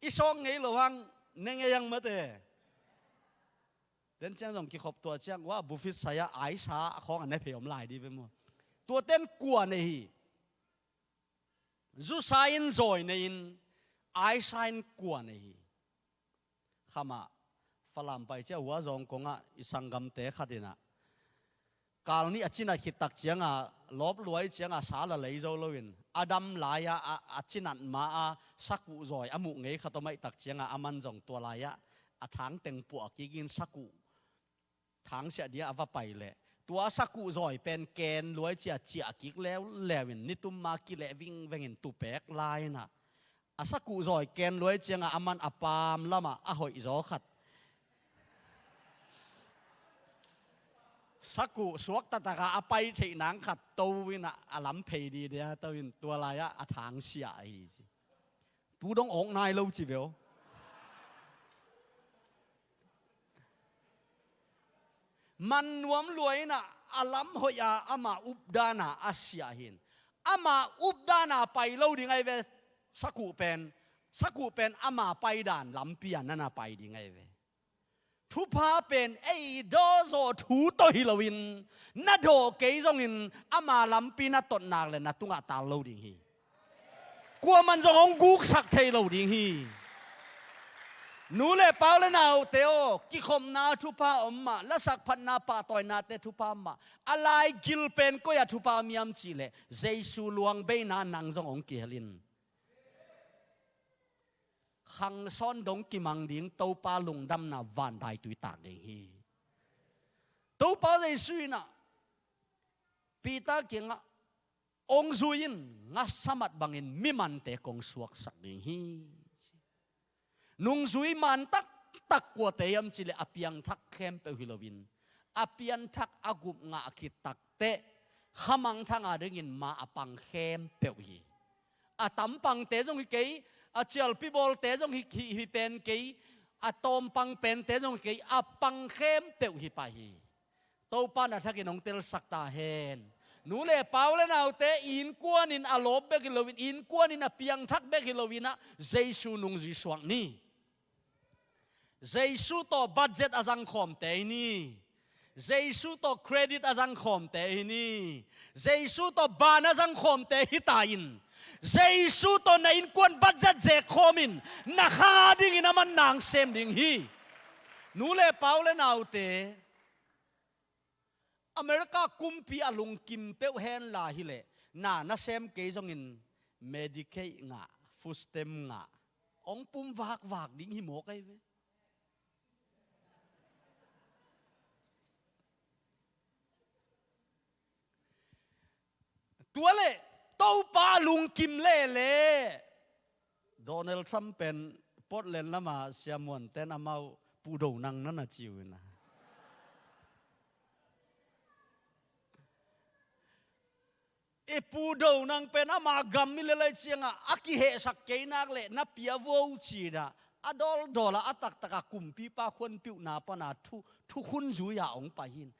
I sawng ngei lo hang ne ngei ang mate. Den ciang zong kikhop tuah ciang, wa, bufit saya aisa a khawng a ne phei om lai di ve maw. Tua ten kua nei hi? Zusa in zawi nei in, aisa in kua nei hi? Khamah Falam pai ciah hua zawng kongah i sanggamte khat inah kal nih a cinat khit tak cianga, lawp luai cianga sa la lei zo loin a dam lai-a, a, a cinat ma-a sakuh zawi a muh ngei khat om aih tak cianga, aman zong tua lai-ah a thang teng puah kikin sakuh thang siah dia a va pai leh, tua sakuh zawi pen ken luai cia ciah kik leuleu in, nitum ma kileh vingvengin tupek lai-inah a sakuh zawi ken luai cianga aman a paam lamah a hoih zaw khat, sakuh suak taktakah a pai theih nang khat to inah a lam phei didia to in, tua lai-ah a thang siah ahi ci. Tu dong awk nai lo ci veu. Man nuam luai inah a lam hoih a ama updana a siah hin. Ama updana pai lo ding ahi ve. Sakuh pen, sakuh pen ama paidan lampi a nana pai ding ahi ve. Thupha pen ei dawzawh thu tawh hi loin, na dawh kei zongin ama lampi na totnak le na tungah tal lo ding hi. Kuaman zong hong guksak thei lo ding hi. Nu le pau le naute aw, kikhopna thupha om mah, lasak phatna pahtawinate thupha om mah, a lai gil pen koi-ah thupha om hiam cihleh, Jesu luangbeina nang zong hong kihel in. Khang sawn dong kimang ding Topa lungdamna van daitui tak ding hi. Topa Jesu inah Peter kiangah, ong zui in, ngasa mat bangin mimante kong suaksak ding hi. Nungzui man taktak kuate hiam cihleh a piangthak khempeuh hi loin, a pianthak a gup ngah khit takteh khamangthang a dingin ma a pang khempeuh hi. A tampangte zong hi kei, a cialpi bawlte zong hi, hi, hi pen kei, a tawmpang pente zong hi kei, a pang khempeuh hi pah hi. Topa na thakin hong telsak ta hen. Nu le pau le naute, innkuanin a lawp bek hi loin, innkuanin a piangthak bek hi loinah Jesu nungzui suak ni. Jesu tawh budget a zangkhawmte hi ni. Jesu tawh credit a zangkhawmte hi ni. Jesu tawh ban a zangkhawmte hi ta in. Jesu tawh na innkuan budget zekkhawmin na kha dingin a man nang sem ding hi. Nu le pau le naute, America kumpi a lungkim peuh henla hileh, na nasem kei zongin Medicaid ngah, food stamp ngah, hong pum vakvak ding hi mawk ahi ve. Tua le Topa lungkim lele. Donald Trump pen Portland lama siamuanten amau Pu Do Nang na na ciu ina. E, Pu Do Nang pen ama gam mi lelai cianga a kihehsak kei nak le na pia vo cina, a dawldawla a taktaka kumpipa khuanpiuhna pana thu, thukhun zuia ong pai hin.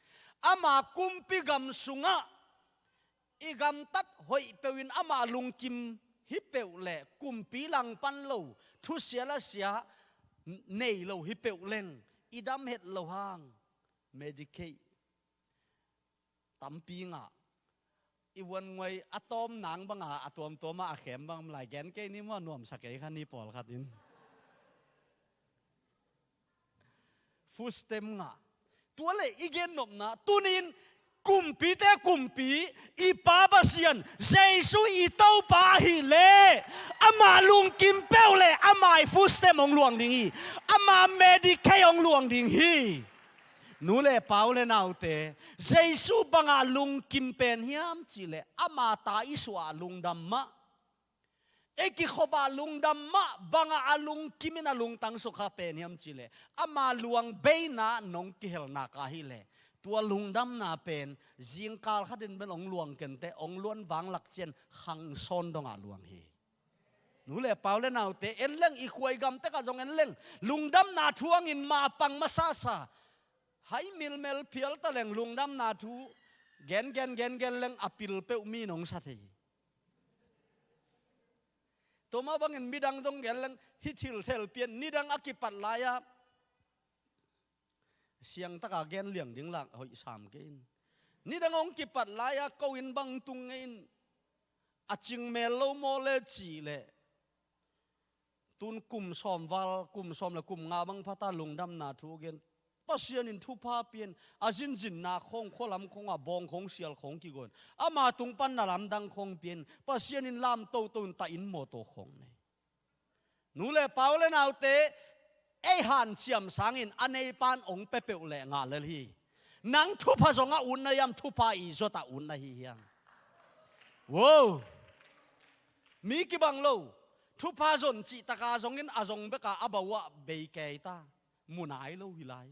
Ama kumpi gam sungah i gamtat hoih peuhin ama lungkim hi peuh le kumpi langpan lo, thusia lasia nei lo hi peuh leng, i dam het lo hang Medicaid tampi ngah, i vuannguai a tawm nang banga a tuamtuama a khem bang om lai gen kei ni maw, nuamsa kei kha ni pawlkhat in. Food stamp ngah. Tua le i gennopna tunin kumpite kumpi, i Pa Pasian Jesu i Topa ahih le, ama lungkim peuh le ama i food stamp hong luang ding hi. Ama Medicaid hong luang ding hi. Nu le pau le naute, Jesu banga lungkim pen hiam cihleh, ama ta i suah lungdam mah. Ei kikhopah lungdam mah banga a lungkimin a lungtang sukha pen hiam cihleh, ama luang beina nong kihelnak ahileh, tua lungdamna pen zingkal khatin bel ong luang kenteh, ong luan vanglak cian khangsawn dongah luang hi. Nu le pau le naute, en leng, i khuai gam tekah zong en leng, lungdamna thu hangin mapang masasa, hai milmel phial ta leng, lungdamna thu gen gen gen gen leng a pil peuh mi nong sa thei hi. Tua mah bangin midang zong gen leng, hih thil thel pian, nidang a kipat lai-a siangtaka gen liang ding lak hoih sam kei in. Nidang hong kipat lai-a ko inn bang tung ngei in, a cing mel lo maw le cih leh, tun kum sawm val, kum sawm le kum nga bang phata lungdamna thu gen. Pasian in thupha pian, a zinzinna khawng, khualam khawngah bawng khawng, sial khawng kigon. Ama tung pan na lamdang khawng pian, Pasian in lam toto in ta inn mawtaw khawng nei. Nu le pau le naute, ei hanciam sangin a neipan hong pia peuh leh ngah lel hi. Nang thupha zong a ut na hiam, thupha i zot a ut na hi hiam? Wow! Mi kibang lo. Thupha zon cihtaka zongin a zong beka a bau ah bei kei ta. Mu nai lo hi lai.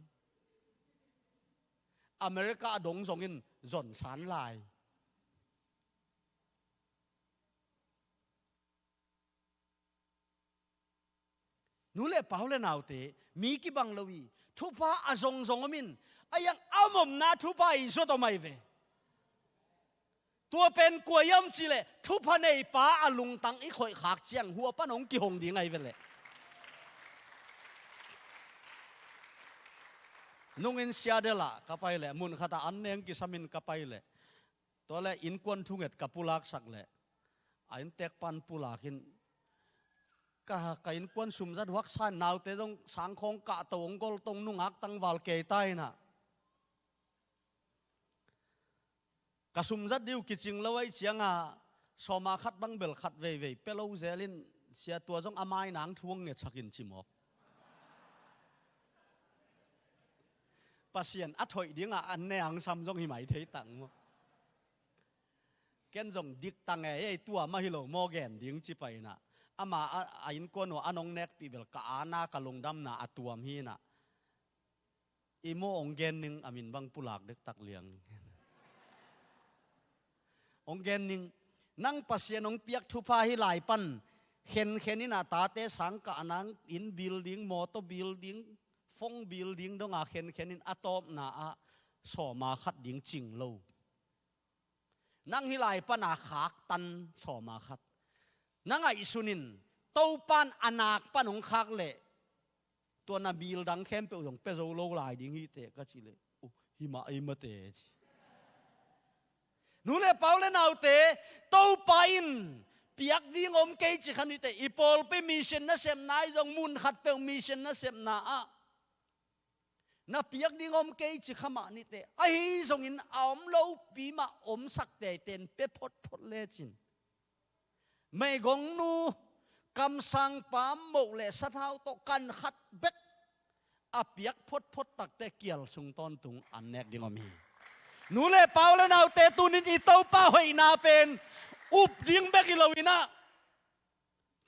America a dong zongin zon san lai. Nu le pau le naute, mi kibang lo hi. Thupha a zongzong om in, a hiang a omna thupha i zot om ahi ve. Tua pen kua hiam cih leh, thupha neipa a lungtang i khoih khak ciang hua pan hong kihong ding ahi ve leh. Nungin Seattle ah ka pai leh, mun khatah an neng kisam in ka pai leh, tua leh innkuan thunget ka pulaksak leh, a inntek pan pulak in, ka, ka innkuan sumzat huaksa in, naute zong sangkhawng kahto, hong goltong, nungak tangval kei ta in ah, ka sumzat ding uh kicing lo ahih ciangah, sawma khat bang bel khat veivei pia lo zel in, sia, tua zong a mai nang thu hong ngetsak in ci mawk. Pasian a thoih dingah an ne hong sam zong hi mai thei tak maw. Ken zong dik tang e, ei, tua mah hi lo maw gen ding ci pai in ah, ama a, a innkuan uh a nong nekpih bel ka aana, ka lungdamna a tuam hi in ah, i maw hong gen ning, a min bang pulak dektak liang. Hong gen ning, nang Pasian hong piak thupha hih lai pan khenkhen in ah, tate sang kah nang, inn building, mawtaw building, phone building donga khenkhen in, a tawpna ah sawma khat ding cing lo. Nang hih lai pana khaktan sawma khat. Na ngaihsun in, Topan a nak pan hong khak leh, tua na bil dang khempeuh zong pia zo lo lai ding hi teh ka cih leh, uh, hi mah ei mate ci. Nu le pau le naute, Topa in piak ding om kei ci kha ni teh, i pawlpi mission nasepna ahi zong, mun khat peuh mission nasepna ah na piak ding om kei ci kha mah ni teh, ahi zongin a om lopi mah omsak teiten pia photphot lecin, meigongnu, kamsangpa moh le sathau tawh kan khat bek a piak photphot takte kial sung tawntung an nek ding om hi. Nu le pau le naute, tunin i Topa hoihna pen up ding bek hi lo in ah,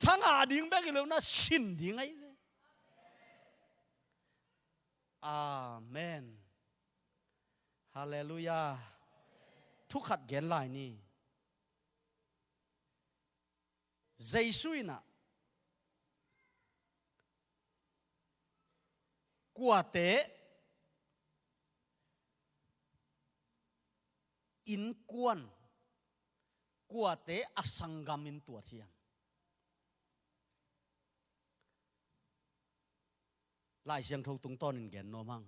thangah ding bek hi lo in ah, sin ding ahi ve. Amen. Halleluiah. Thu khat gen lai ni. Jesu in ah, kuate innkuan, kuate a sanggam in tuat hiam? Lai Siangtho tungtawnin gen nuam hang.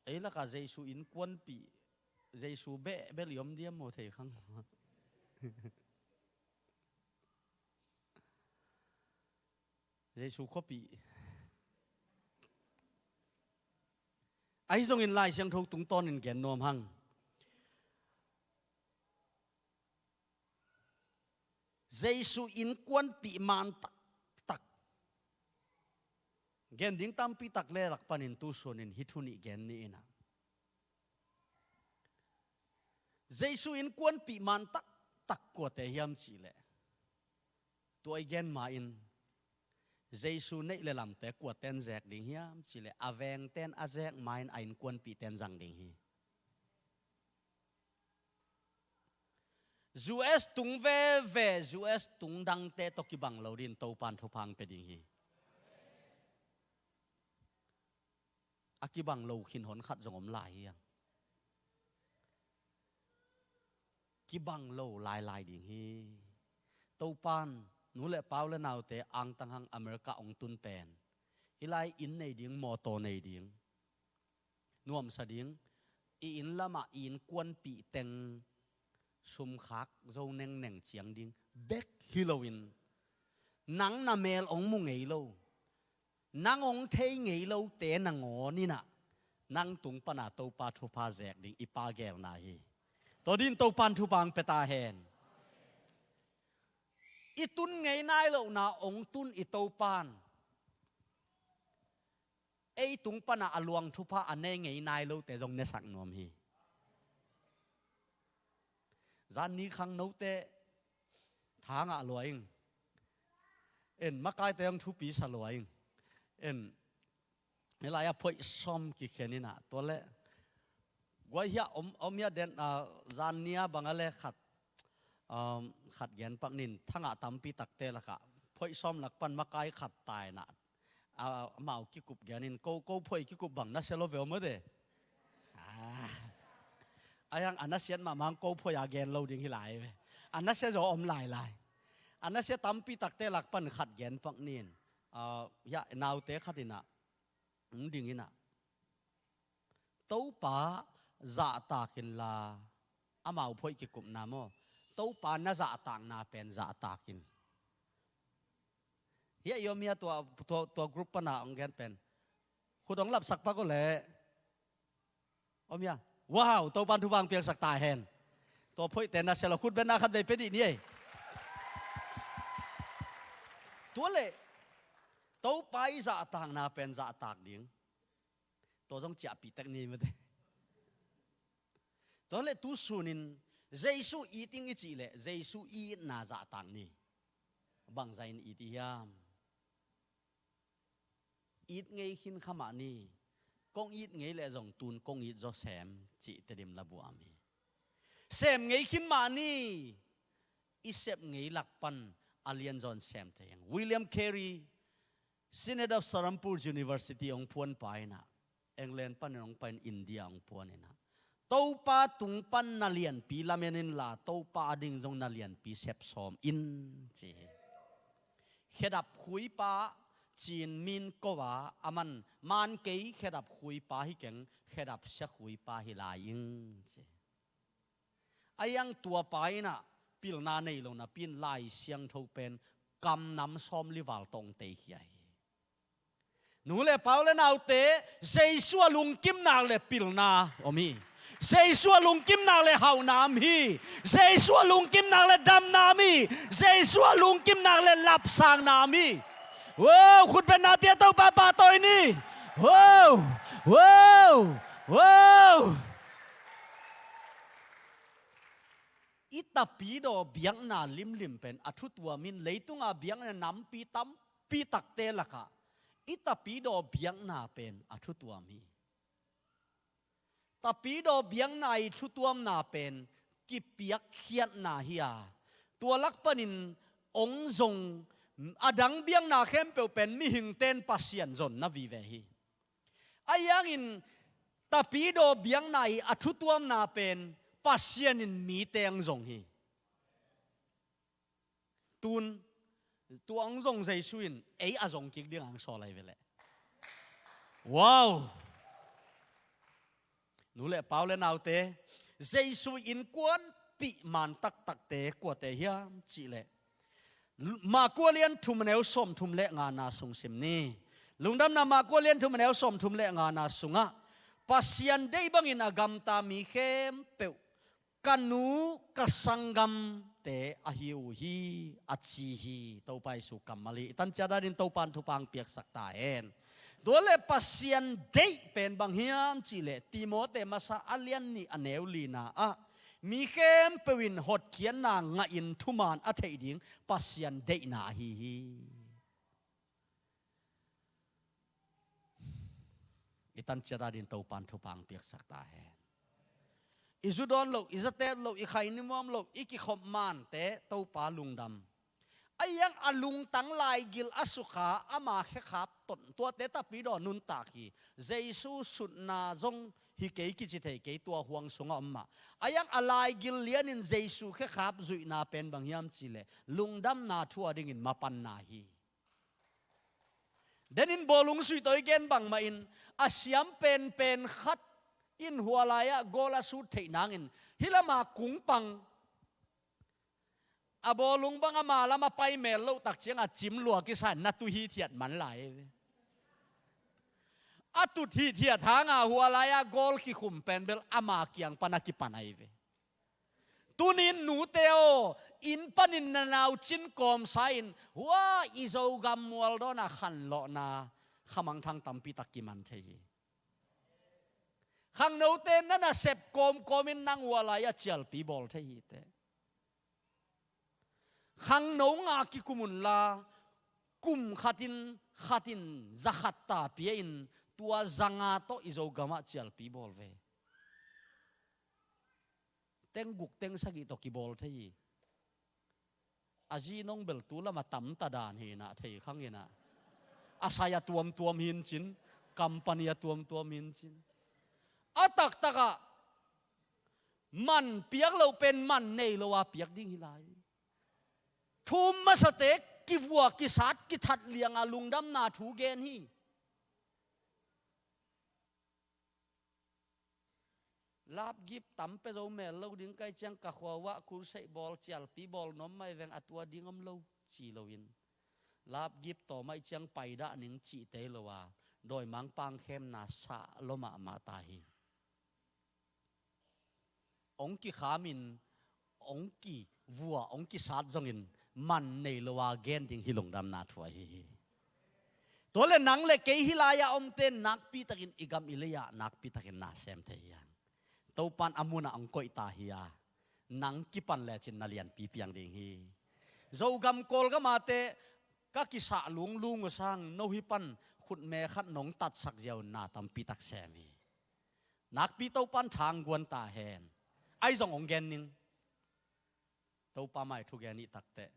Ei lakah Jesu innkuanpih, Jesu beh bel i om diam maw, thei khang. Jesu khuapih. Ahi zongin Lai Siangtho tungtawnin gen nuam hang. Jesu innkuanpih man taktak gen ding tampi tak le lak panin tu sunin hih thu nih gen ni in ah, Jesu innkuanpih man taktak kuate hiam cih leh, tua i gen ma-in Jesu neih le lamte kuaten zek ding hiam cih leh, a vengten a zek ma-in a innkuanpihten zang ding hi. U S tung veve, U S tung dangte tawh kibang lo dingin Topan thupha hong pia ding hi. A kibang lo khin hon khat zong om lai hi hang. Kibang lo lailai ding hi. Topan nu le pau le naute angtang hang America hong tun pen, hih lai inn nei ding, mawtaw nei ding, nuamsa ding, i inn lamah i innkuanpih teng sumkhak zo nengneng ciang ding bek hi loin, nang na mel hong mu ngei lo, nang hong thei ngei lote nangawn in ah, nang tung pana Topa thupha zek ding i Pa geelna hi. Tua dingin Topan thupha hong pia ta hen. I tun ngei nai lohna hong tun i Topan ei tung pana a luang thupha a ne ngei nai lote zong nesak nuam hi. Zan ni khangnote tha ngah lua ing. En, makaite hong thupi sa lua ing. En, hih lai-ah phoih sawm kikhen in ah, tua leh guai hiah om, om hiah den, ah, zan ni-a bang a le khat, um, khat gen pak ning, thangah tampi takte lakah phoih sawm lak pan makai khat tai na, ah, amau kikup gen in, ko, ko phoih kikup bang nasia lo ve om a de. Ah. A hiang a nasiat mahmah hang ko phoih a gen lo ding hi lai ve. A nasia zaw om lailai. A nasia tampi takte lak pan khat gen pak ning. Ah, hiah naute khat in ah, hong ding in ah, Topa zahtak inla, amau phoih kikupna maw, Topa na zahtakna pen zahtak in. Hiah i om hiah tua, tua, tua group pana hong gen pen, khut hong lapsak pak uh leh. Om hiah. Wow, Topan thupha hong piaksak ta hen. Tua phoihte nasia lo, khut beng na khat vei pia dih ni ei. Tua leh Topa i zahtakna pen zahtak ding. Tua zong ciahpih tek ni mate. Tua leh tu sunin Jesu it ing i cih leh Jesu i itna zahtak ni. Bangzah in it i hiam? It ngei khin kha mah ni. Kong it ngei leh zong tun kong it zaw sem cih Tedim la buam hi. Sem ngei khin mah ni. I sep ngei lak pan a lianzaw in sem thei ing. William Carey, Synod of Serampore University hong phuanpa in ah, England panin hong pai in India hong phuan in ah, Topa tung pan na lianpi lamen inla, Topa ading zong na lianpi sep sawm in, ci hi. Khedap khuipa, Chin min ko a, aman man kei khedap khuipa hi keng, khedap sia khuipa hi lai ing, ci hi. A hiang tua pa in ah pilna nei lo napi in Lai Siangtho pen kam nam sawmli val tawh hong teikhia hi. Nu le pau le naute, Jesu a lungkimnak le pilna om hi. Jesu a lungkimnak le hauhna om hi. Jesu a lungkimnak le damna om hi. Jesu a lungkimnak le lapsangna om hi. Wow, khut beng na pia Topa pahtawi ni. Wow, wow, wow. I tapidaw biakna limlim pen a thutuam in, leitunga biakna nampi tampi takte lakah i tapidaw biakna pen a thutuam hi. Tapidaw biakna i thutuamna pen kipiakkhiatna hi a, tua lak panin hong zong, a dang biakna khempeuh pen mihingte in Pasian zonna vive hi. A hiangin tapidaw biakna i a thutuamna pen Pasian in mite hong zong hi. Tun tua hong zong Jesu in ei a zong kik ding hong sawl lai ve leh. Wow! Nu le pau le naute, Jesu innkuanpih man taktakte kuate hiam cih leh, Marka lian thum a neu sawmthum le ngana sung sim ni. Lungdamna Marka lian thum a neu sawmthum le ngana sungah, Pasian deih bangin a gamta mi khempeuh ka nu ka sanggamte ahi uh hi, a ci hi. Topa Jesu kammal hi. I tan ciat adingin Topa in thupha hong piaksak ta hen. Tua leh Pasian deih pen bang hiam cih leh Timote masa a lian nih a neu lina ah, mi khempeuh in hotkhiatna ngahin thuman a theih ding Pasian deihna ahi hi. I tan ciat adingin Topa in thupha hong piaksak ta hen. I zu dawn loh, i zatet loh, i khaini muam loh, i kikhop mante Topa lungdam. A iang a lungtang laigil a sukha ama khekhap ton, tuate tapi dawn nuntak hi. Jesu sutna zong hi kei kici thei kei, tua huang sungah om mah. A iang a laigil lianin Jesu khekhap zuihna pen bang hiam cihleh lungdamna thu a dingin mapanna hi. Denin bawlung suitawi gen bangmah in a siam penpen khat in hua lai-ah gawl a sut theih nangin hih lama kungpang a bawlung bang ama lam a pai mel loh tak ciangah cim lua kisa in na tu hithiat man lai ei ve. A tut hithiat hanga hua lai-ah gawl kikhum pen bel ama kiang pan a kipan ahi ve. Tunin nute aw, inn panin na nau cin kawmsa in hua i Zogam mual dawnah khanlawhna khamangthang tampitak kiman thei hi. Khangnote na nasep kawmkawmin nang hua lai-ah cialpi bawl thei hi teh. Khangno nga kikum unla, kum khatin khatin za khat ta pia in tua za nga tawh i Zogamah cialpi bawl ve. Teng guk teng sagih tawh kibawl thei hi. A zi nong bel tu lam a tamta dan hinah thei khang hinah. A sai a tuamtuam hin cin, company a tuamtuam hin cin. A taktakah man piak lo pen man nei lo a piak ding hi lai. Thum masate kivua kisat kithat lianga lungdamna thu gen hi. Lapgip tam pia zo mel lo ding kai ciang ka khua uah kurseih bawl cialpi bawl nuam mai veng a tua ding om lo ci loin lapgip tawm aih ciang paidah ning cihte lo a dawimang pangkhemna sah lo mahmah ta hi. Ong kikhamin ong kivua ong kisat zongin man nei lo a gen ding hi lungdamna thu ahi hi. Tua le nang le kei hi lai-a omte nakpitakin i gam i lei-ah nakpitakin na sem thei hi hang. Topan a munah ong koih ta hi a, nang kipan lecin na lianpi piang ding hi. Zogam Kawlgamate ka kisah lunglung uh sang no hi pan khutme khat nong tatsak ziau na tampitak sem hi. Nakpi Topan thangguan ta hen. Ahi zong ong gen ning. Topa mai thugen ih takteh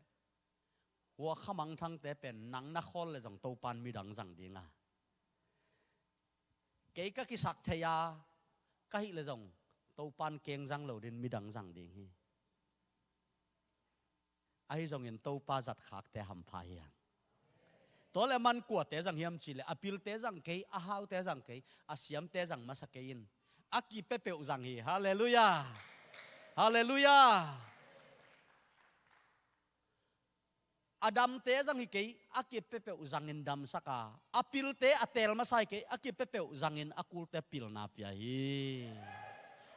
hua khamangthangte pen nang na khawl le zong Topan midang zang dinga, kei ka kisak thei a ka hih le zong Topan keng zang lo din midang zang ding hi. Ahi zongin Topa zatkhakte hampha hi hang. Tua le man kuate zang hiam cihleh a pilte zang kei, a haute zang kei, a siamte zang masa kei in a kipepeuh zang hi. Halleluiah. Halleluiah. A damte zang hi kei, a kipepeuh zangin damsak a, a pilte a teel masa hi kei, a kipepeuh zangin a kulte pilna pia hi.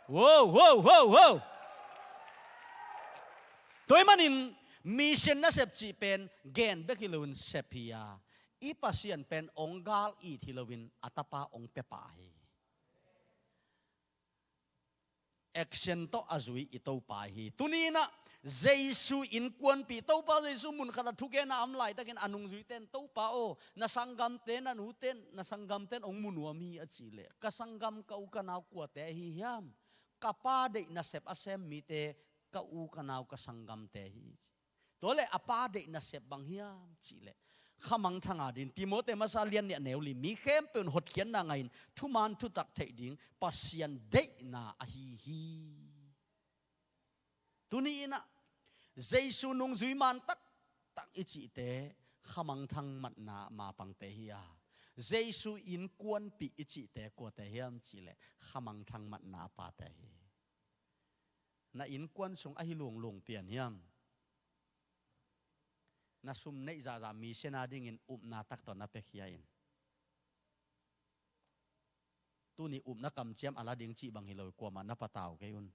Wow, wow, wow, wow. Tua ahih manin mission nasep cih pen gen bek hi loin sep hi a, i Pasian pen ong gal it hi loin a tapa ong pia pah hi. Action tawh a zui i Topa hi. Tuni inah Jesu innkuanpih, Topa Jesu munkhat a thugenna a om laitakin a nungzuite in, Topa aw, na sanggamte, na nute in, na sanggamte in ong mu nuam hi a cihleh, ka sanggam, ka u ka nau kuate ahi hiam? Ka Pa deih nasep a sem mite, ka u ka nau ka sanggamte hi. Tua le a Pa deih nasep bang hiam cihleh, khamangthang a din Timote masa lian nih a neu li, mi khempeuh in hotkhiatna ngah in thuman thutak theih ding Pasian deihna ahi hi. Tuni inah Jesu nungzui man taktak i cihte khamangthang matna mapangte hi a, Jesu innkuanpih i cihte kuate hiam cihleh khamangthang matna a pate hi. Na innkuan sung ahi lunglung pian hiam? Na sum neih zahzah mission a dingin upna tak tawh na piakhia in. Tuni upna kamciam a la ding cih bang hi lo, kuamah na patau kei un.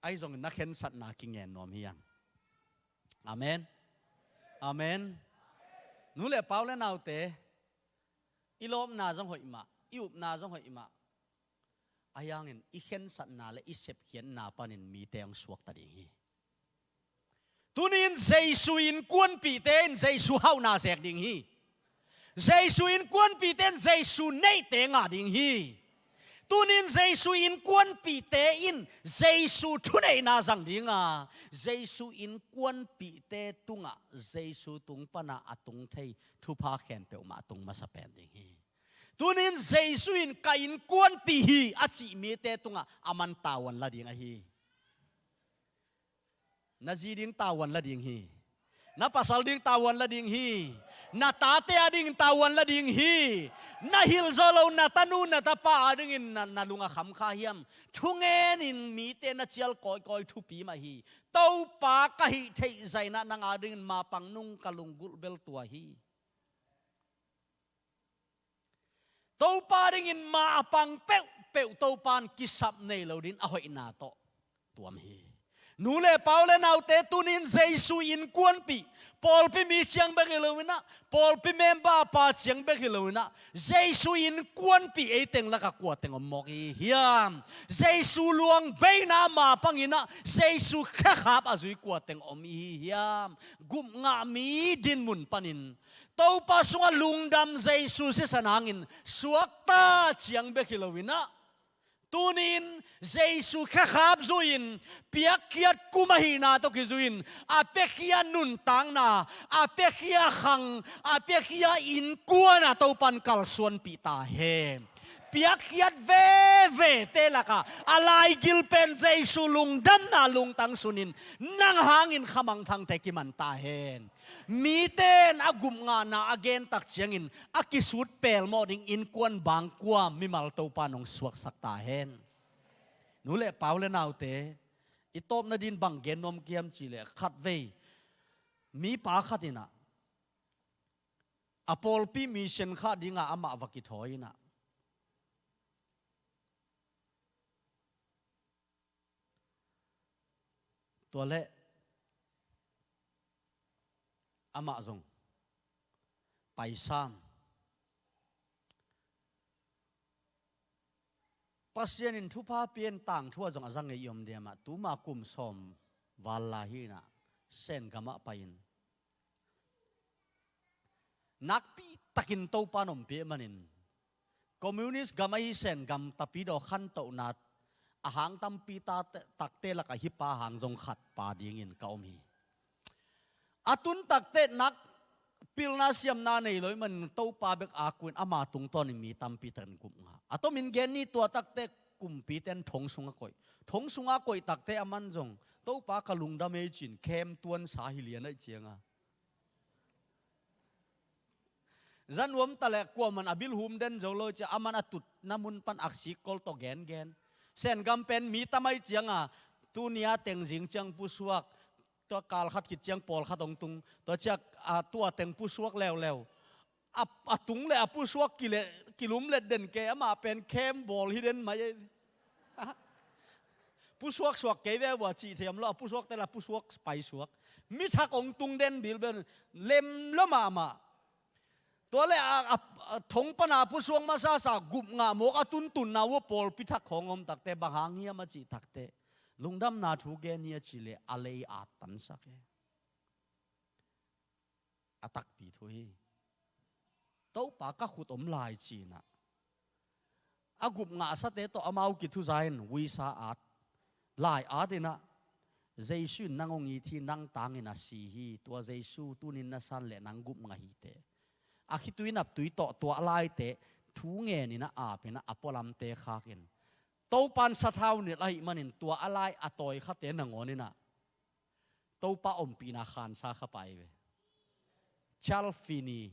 Ahi zongin na khensatna kingen nuam hi hang. Amen. Amen. Nu le pau le naute, i lawpna zong hoih mah, i upna zong hoih mah. Ahi hangin i khensatna le i sepkhiatna panin mite hong suakta ding hi. Tuni in Jesu innkuanpihte in Jesu hauhna zek ding hi. Jesu innkuanpihte in Jesu neihte ngah ding hi. Tunin Jesu innkuanpihte in Jesu thuneihna zang dinga, Jesu innkuanpihte tungah Jesu tung pana a tung thei thupha khempeuh mah tung masa pen ding hi. Tunin Jesu in ka innkuanpih hi a cih mite tungah a man tavuan la ding ahi. Na zi ding tavuan la ding hi. Na pasal ding tavuan la ding hi. Na tate a dingin tavuan la ding hi. Na hilh zo lo na tanu na tapa a dingin na, na lung a kham kha hiam? Thungen in mite na cial kawikawi thupi mah hi. Topa ka hih theih zainah nang a dingin mapang nung ka lunggulh bel tua hi. Topa dingin ma a pang peuhpeuh Topa in kisap nei lo ding a hoihna tawh tuam hi. Nu le pa u le naute, tunin Jesu innkuanpih, pawlpi mi ciang bek hi loinah, pawlpi member pa ciang bek hi loinah, Jesu innkuanpih ei teng lakah kua teng om mawk i hiam? Jesu luang beina ma panginah Jesu khekhap a zui kua teng om i hiam? Gupngah mi dinmun panin Topa sungah lungdam Jesu sisan hangin suakta ciang bek hi loinah, tunin Jesu khekhap zui-in, piakkhiat kum ahihna tawh kizui-in, a piakhia nuntakna, a piakhia khang, a piakhia innkuan a Topa in kalsuanpih ta hen. Piakkhiat vevete lakah a laigil pen Jesu lungdamna lungtang sunin, nang hangin khamangthangte kiman ta hen. Mite in a gupngahna a gen tak ciangin a kisut pelmawh ding innkuan bangkua mimal Topa in hong suaksak ta hen. Nu le pa u le naute, i tawpna ding bang gen nuam ka hiam cih leh, khatvei mipa khat inah a pawlpi mission khah dinga amah va kithawi inah, tua leh amah zong paisam. Pasian in thupha pia-in tangthu ah zong a za ngei i om diam ah, tuma kum sawm val lai hi inah, Sen gam ah pai-in, nakpi takin Topa in ompih ahih manin, communist gam ahi Sen gam tapidaw khantohna a hang tampi ta, takte lakah hih pa hang zong khat pa dingin ka om hi. A tun takte nak pilna siamna nei lo ahih manin Topa bek a kuin ama tungtawnin mi tampi takin gupngah. A tomin gen ni, tua takte kumpite in thong sungah koih. Thong sungah koih takte aman zong, Topa ka lungdam ei cin, khem tuansa hi lian ahih cianga. Za nuam ta leh kuaman a bilhum den zo lo cia, aman a tutna mun pan aksik kol tawh gengen. Sen gam pen mi tam ahih cianga, tuni a teng zing ciang pusuak, tua kal khat khit ciang pawl khat hong tung, tua ciak, a, tua teng pusuak leuleu. A, a tung le a pusuak kile, kilum let den kei, amah pen khem bawl hi den mai. Pusuak suak kei ve vua cih thei om lo, a pusuak te la pusuak pai suak. Mi thak hong tung den bilbel, lem lo mahmah. Tua le a, a, a thong pana pusuak masasa gupngah mawk a tuntunna uh a pawlpi thak khawng om takte, bang hang hiam a cih takte, lungdamna thu gen hi a cih leh a lei at tansak e. A takpi thu hi. Topa ka khut om lai cinah, a gupngahsate tawh amau kithuza in uisa at, lai at inah, Jesu in nang hong it hi, nang tangin a si hi, tua Jesu tunin na san leh nang gupngah hi teh. A khitui naptui tawh tua a laite thu ngen inah, ap inah, a pualamte khakin, Topa in sathau nilh ahih manin tua a lai a tawi khate nangawn inah Topa ompihna khansa kha pai ve. Cialfini,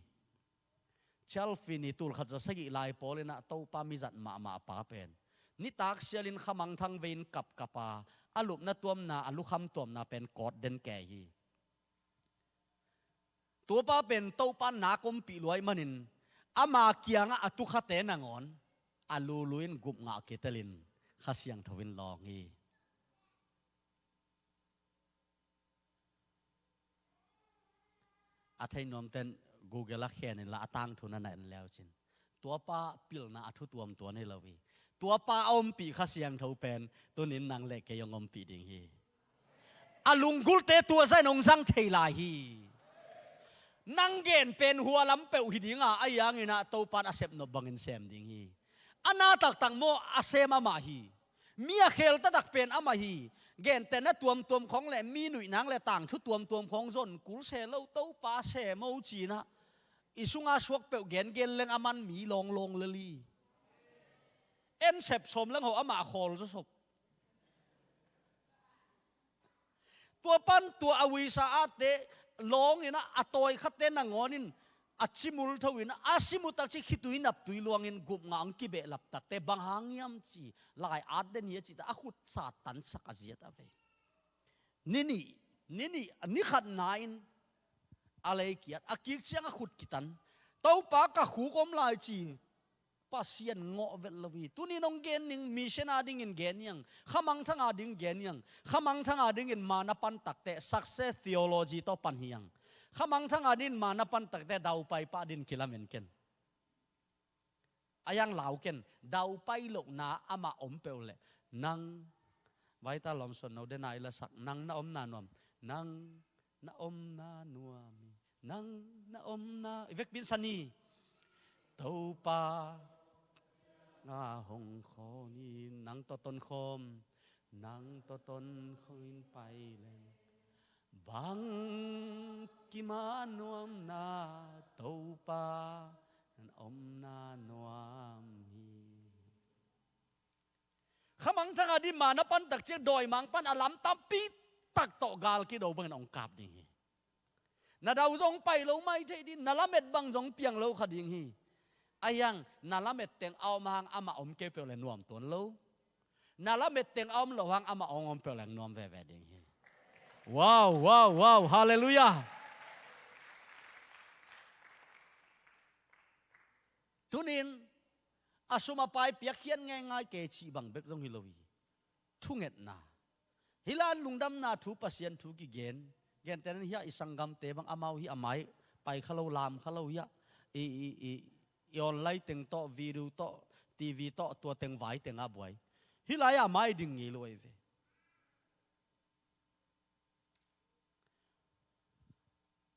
Cialfini, tulkhat za sagih lai pawl inah Topa mizat mahmah pa pen, nitak sialin khamangthang vei-in kapkapa, a lupna tuamna, a lukham tuamna pen kawt den kei hi. Tuapa pen Topa in nak ompih lua ahih manin, ama kiangah a tukhate nangawn a lulu in gupngah kitelin Kha Siangtho in lawng hi. A thei nuamten Google ah khen inla, a tangthu na na en leucin, tuapa pilna a thu tuamtuam hi lo hi. Tuapa a ompih Kha Siangtho pen tunin nang le kei hong ompih ding hi. A lunggulte tua zah in hong zang thei lai hi. Nang gen pen hua lam peuh hi dinga, a ianginah Topan a sepnop bangin sem ding hi. A na taktak maw, a sem amah hi. Mi a khel taktak pen amah hi. Gentehna tuamtuam khawng le mi nuihnak le tangthu tuamtuam khawng zon kul se lo, Topa sem o cinah i sunga suak peuh gengen leng a man mi lawnglawng lel hi. En sep sawm leng ho amah khawl zawsop. Tua pan tua a uisa ahte lawnginah a tawi khatte nangawnin a cimul thoinah a simu takci khitui naptui luangin gupngah ang kibehlap takte bang hang hiam ci, lai at den hi a cita a khut sa tansak a ziat a vei. Ni nih, ni nih, ni khatna in a lei kiat, a kik ciang a khut kitan. Topa ka khuk om lai ci, Pasian ngawh vet lo hi. Tuni nong gen ning, mission a dingin gen hiang. Khamangthang a ding gen hiang. Khamangthang a dingin mana pan takte, success theology tawh pan hiang. Khamangthang a dingin mana pan takte, daupai pah din kilamen ken. A yang lau ken, daupai lohna amah om peuh leh. Nang, vaita lawmson no dena i lasak, nang na omna nuam. Nang na omna nuam hi. Nang na omna, i vekpin sani. Topa nga hong khawm hi, nang tawh tonkhawm. Nang tawh tonkhawmin pai leng. Bang kimah nuamna Topa na omna nuam hi. Khamangthang a dingin mana pan takciang dawimang pan a lam tampi tak tawh gal kido bangin hong kap ding hi. Na dau zong pai lo mai thei ding, na lamet bang zong piang lo kha ding hi. A hiang, na lamet teng a om hang amah om kei peuh le nuam tuan lo. Na lamet teng a om lo hang amah hong om peuh le nuam veve ding hi. Wow, wow, wow, hallelujah. Tunin a sum a pai piakkhiat ngeingai kei cih bang bek zong hi lo hi. Thungetna. Hih lai lungdamna thu, Pasian thu kigen. Gentehna in hiah i sanggamte bang amau hi a mai pai kha lo, lam kha lo hiah. I, i, i, i online teng tawh, video tawh, TV tawh, tua teng vai teng a buai. Hih lai a mai ding ngei lo ahi ve.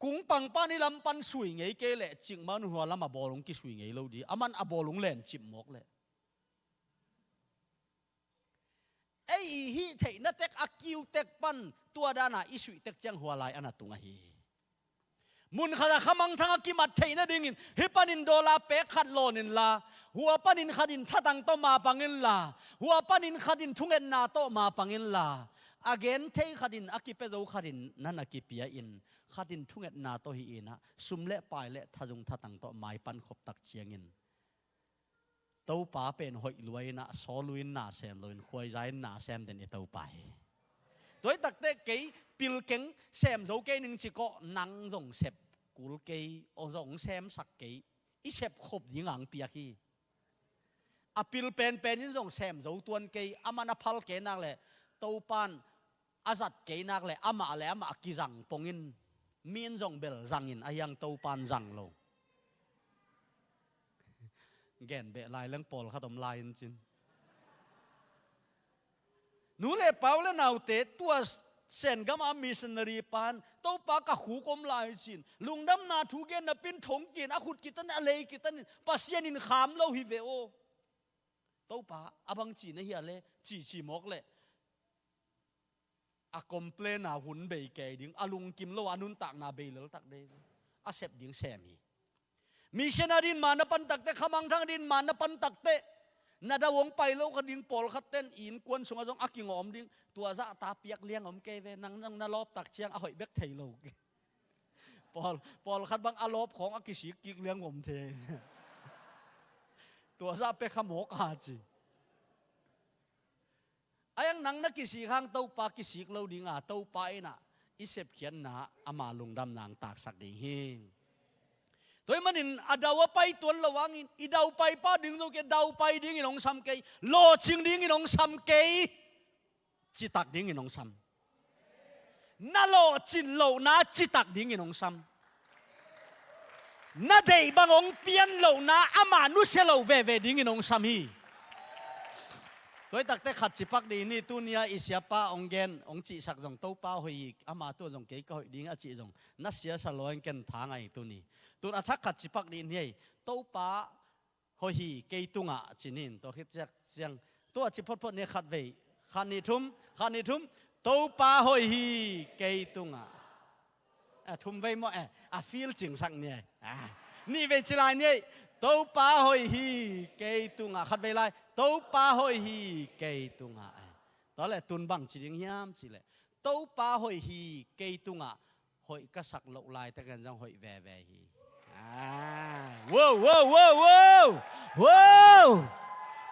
Kung pang pan i lam pan sui ngei kei leh, cikmah un hua lam a bawlung kisui ngei lo ding. A man a bawlung len cip mawk leh. Ei i hih theihna tek a kiu tek pan tua dana i suih tek ciang hua lai a na tung ahi. Mun khat a khamangthang a kimat theihna dingin hih panin dollar pek khat lawn inla, hua panin khatin thatang tawh mapang inla, hua panin khatin thungetna tawh mapang inla, a gen thei khatin a kipia zo khatin nan a kipia in, khatin thungetna tawh hi inah, sum le pai le thazung thatang tawh maipan khop tak ciangin Topa pen hoih lua inah, sawl lua in na sem lo in, khuaiza in na sem den i Topa hi. Tua hi takte kei pil keng sem zo kei ning ci kawh, nang zong sep kul kei, aw zong semsak kei, i sep khop ding ang piak hi. A pil penpen in zong sem zo tuan kei, a man a phal kei nak leh, Topan a zat kei nak leh, amah le amah a kizang pongin, mi in zong bel zangin, a hiang Topan zang lo. Gen beh lai leng pawlkhat om lai in cin. Nu le pau le naute, tua Sen gam a missionary pan, Topa ka khuk om lai cin, lungdamna thu gen napin thong kin, a khut kitanin, a lei kitanin, Pasian in kham lo hi ve aw. Topa, a bang ci na hia le, ci ci mawk leh. A complain a hun bei kei ding, a lungkim lo a nuntakna bei lel tak dei. A sep ding sem hi. Missionary in mana pan takte, khamangthang dingin mana pan takte, na dau hong pai lo kha ding, pawlkhat ten i innkuan sungah zong a kingawm ding, tua zah ta piak liang om kei ve, nang zong na lawp tak ciang a hoih bek thei lo. Pawl, pawlkhat bang a lawp khawng a kisik kik liang om thei. Tua zah pek kha mawk a ci. A hiang nang na kisik hang Topa kisik lo dinga, Topa inah i sepkhiatna ama lungdamna ang taksak ding hi. Tua ahih manin a dau a pai tuan lo hangin, i daupai pah ding zo kei, daupai dingin hong sam kei, lawhcing dingin hong sam kei, citak dingin hong sam. Na lawhcin lohna citak dingin hong sam. Na deih bang hong pian lohna ama nusia lo veve dingin hong sam hi. Tua hi takte khat cipak dih ni, tuni-a i siapa hong gen, hong cihsak zong Topa hoih hi, ama tua zong kei ka hoih ding a cih zong na siasa law in ken tha ngai tuni. Tun a thak khat cipak dih ni ei, Topa hoih hi kei tungah ci ni in, tua khit ciang, tua ci photphot ni, khat vei, khat nih thum, khat nih thum, Topa hoih hi kei tungah. A thum vei maw, eh, a feel cingsak ni ei. Ah, nih vei ci lai ni ei. Topa hoih hi kei tungah. Khat vei lai. Topa hoih hi kei tungah. Eh. Tua leh tun bang ci ding hiam cih leh, Topa hoih hi kei tungah, hoih ka sak loh laitakin zong hoih veve hi. Ah, wow, wow, wow, wow. Wow.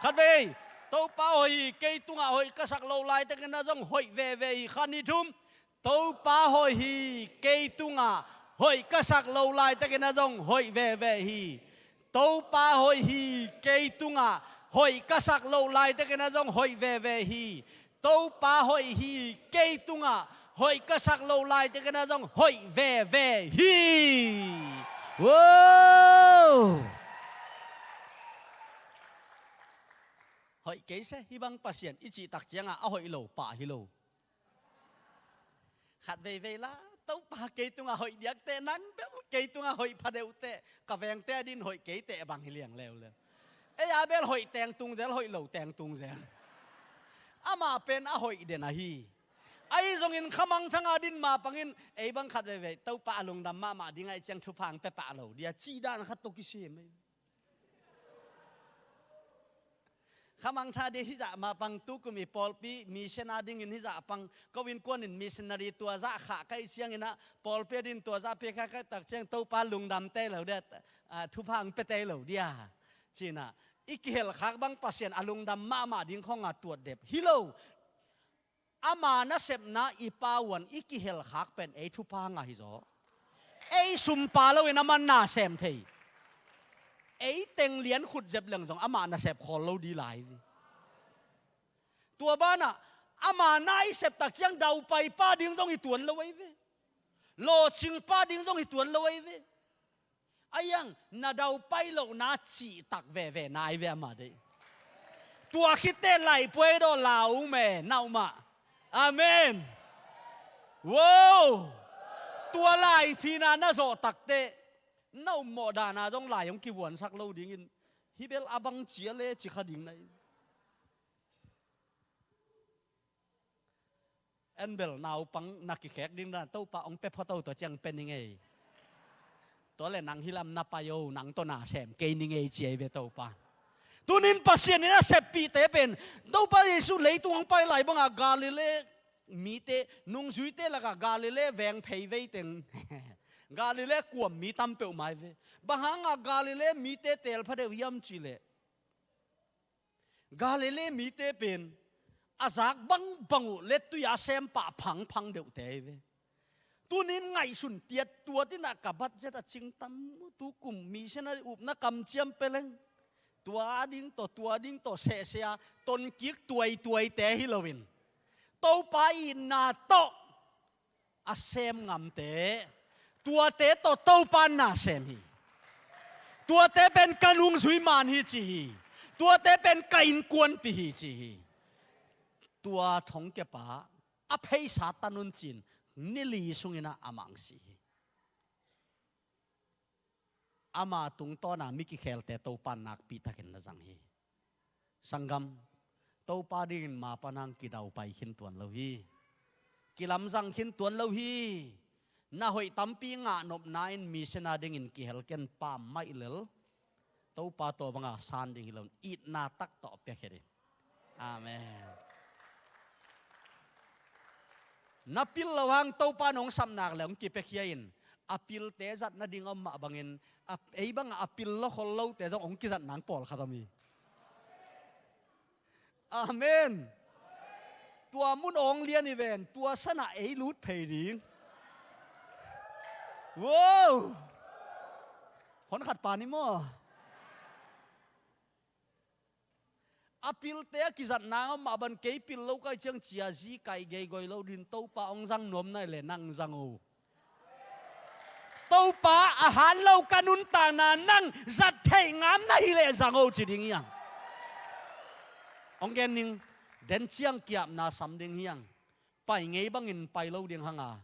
Khat vei. Topa hoih hi kei tungah, hoih ka sak loh laitakin zong hoih veve hi. Khat nih thum. Topa hoih hi kei tungah, hoih ka sak loh laitakin zong hoih veve hi. Topa hoih hi kei tungah, hoih ka sak loh laitakin zong hoih veve hi. Topa hoih hi kei tungah, hoih ka sak loh laitakin zong hoih veve hi. Wow! Hoih kei se, hih bang Pasian i cih tak ciangah a hoih lo pah hi lo. Khat veivei la, Topa kei tungah hoih diak teh, nang bel kei tungah hoih pha deuh teh, ka vengte adin hoih kei teh bang hi liang leuleu. Ei a bel hoih teng tung zel, hoih lo teng tung zel. Amah pen a hoih den ahi. Ahi zongin khamangthang adin mapangin, ei bang khat veivei, Topa a lungdam mahmah ding ahih ciang thupha hong pia pah lo dia, cih dan khat tawh kisem ei. Khamangthang ding hih zah mapang tukum i pawlpi mission a dingin hih zah pang, ko innkuan in missionary tua zah khah ka hih ciangin ah, pawlpi adin tua zah pia khah ka hih tak ciang Topa lungdam tei lo dia, ah, thupha hong pia tei lo dia. Ci-in ah, i kihelkhak bang Pasian a lungdam mahmah ding khawngah tuat dep hi lo. Ama nasepna i Pa uan i kihelkhak pen ei thupha ngah hi zaw. Ei sumpa loin aman na sem thei. Ei teng lian khut zep leng zong amah nasep khawl lo ding lai hi. Tua banah ama na i sep tak ciang daupaipa ding zong hi tuan lo ahi ve. Lawhcingpa ding zong hi tuan lo ahi ve. Ahi hang na daupai lohna cihtak veve nai ve ama deih. Tua khitteh laipuai dawh lau me na um ah. Amen. Wow. Tua laiphina na zawh takteh na ummawh dana zong lai hong kivuansak lo dingin, hih bel a bang cia le ci kha ding na hi. En bel naupang na kikhek ding dan Topa hong pia phot o, tua ciang pia ning ei. Tua le nang hih lam na pai o, nang tawh na sem kei ning ei ci ahi ve Topa. Tunin Pasian in a seppihte pen Topa Jesu leitung hong pai lai bangah Galilee mite, nungzuite lakah Galilee veng phei vei teng Galilee kuam mi tam peuhmah ahi ve. Bang hangah Galilee mite teel pha deuh hiam cih leh, Galilee mite pen a zak bangbang uh lettui a sem pah phangphang deuhte ahi ve. Tunin ngaihsun tiat tuat in ah ka budget a cing tam, tukum missionary upna kamciam pia leng tua ding tawh, tua ding tawh sehseh a tonkik tuaituaite hi loin, Topa itna tawh a sem ngamte, tuate tawh Topa na sem hi. Tuate pen ka nungzui man hi ci hi. Tuate pen ka innkuanpih hi ci hi. Tua thongkiapa a pheisa tan un ci-in ni li sungin ah amah hong si hi. Ama tungtawna mi kikhelte Topa in nakpi takin na zang hi. Sanggam, Topa dingin ma pan hang kidaupai khin tuan lo hi. Kilamzang khin tuan lo hi. Na hoih tampi ngahnopna in mission a dingin kihel ken pam maih lel, Topa tawh banga san ding hi loin itna tak tawh piakhia ding. Amen. Na pil loh hang Topa in hong sap nak le hong kipiakhia in, a pilte zat nading om mah bangin, a, ei bangah a pil lo khol lote zong hong kizat nang pawlkhat om hi. Amen. Tua mun awng lian hi ven, tua sanah ei lut phei ding. Wow! Hon khat pa ni maw? A pilte a kizatna om mah ban, kei pil lo kai ciang cia zi kai geigoi lo din, Topa hong zang nuam nai le nang zang o. Topa a han lo ka nuntakna nang zat theih ngam na hi leh zang o ci ding hi hang. Hong gen ning. Den ciang kiapna sam ding hiang. Pai ngei bangin pai lo ding hanga.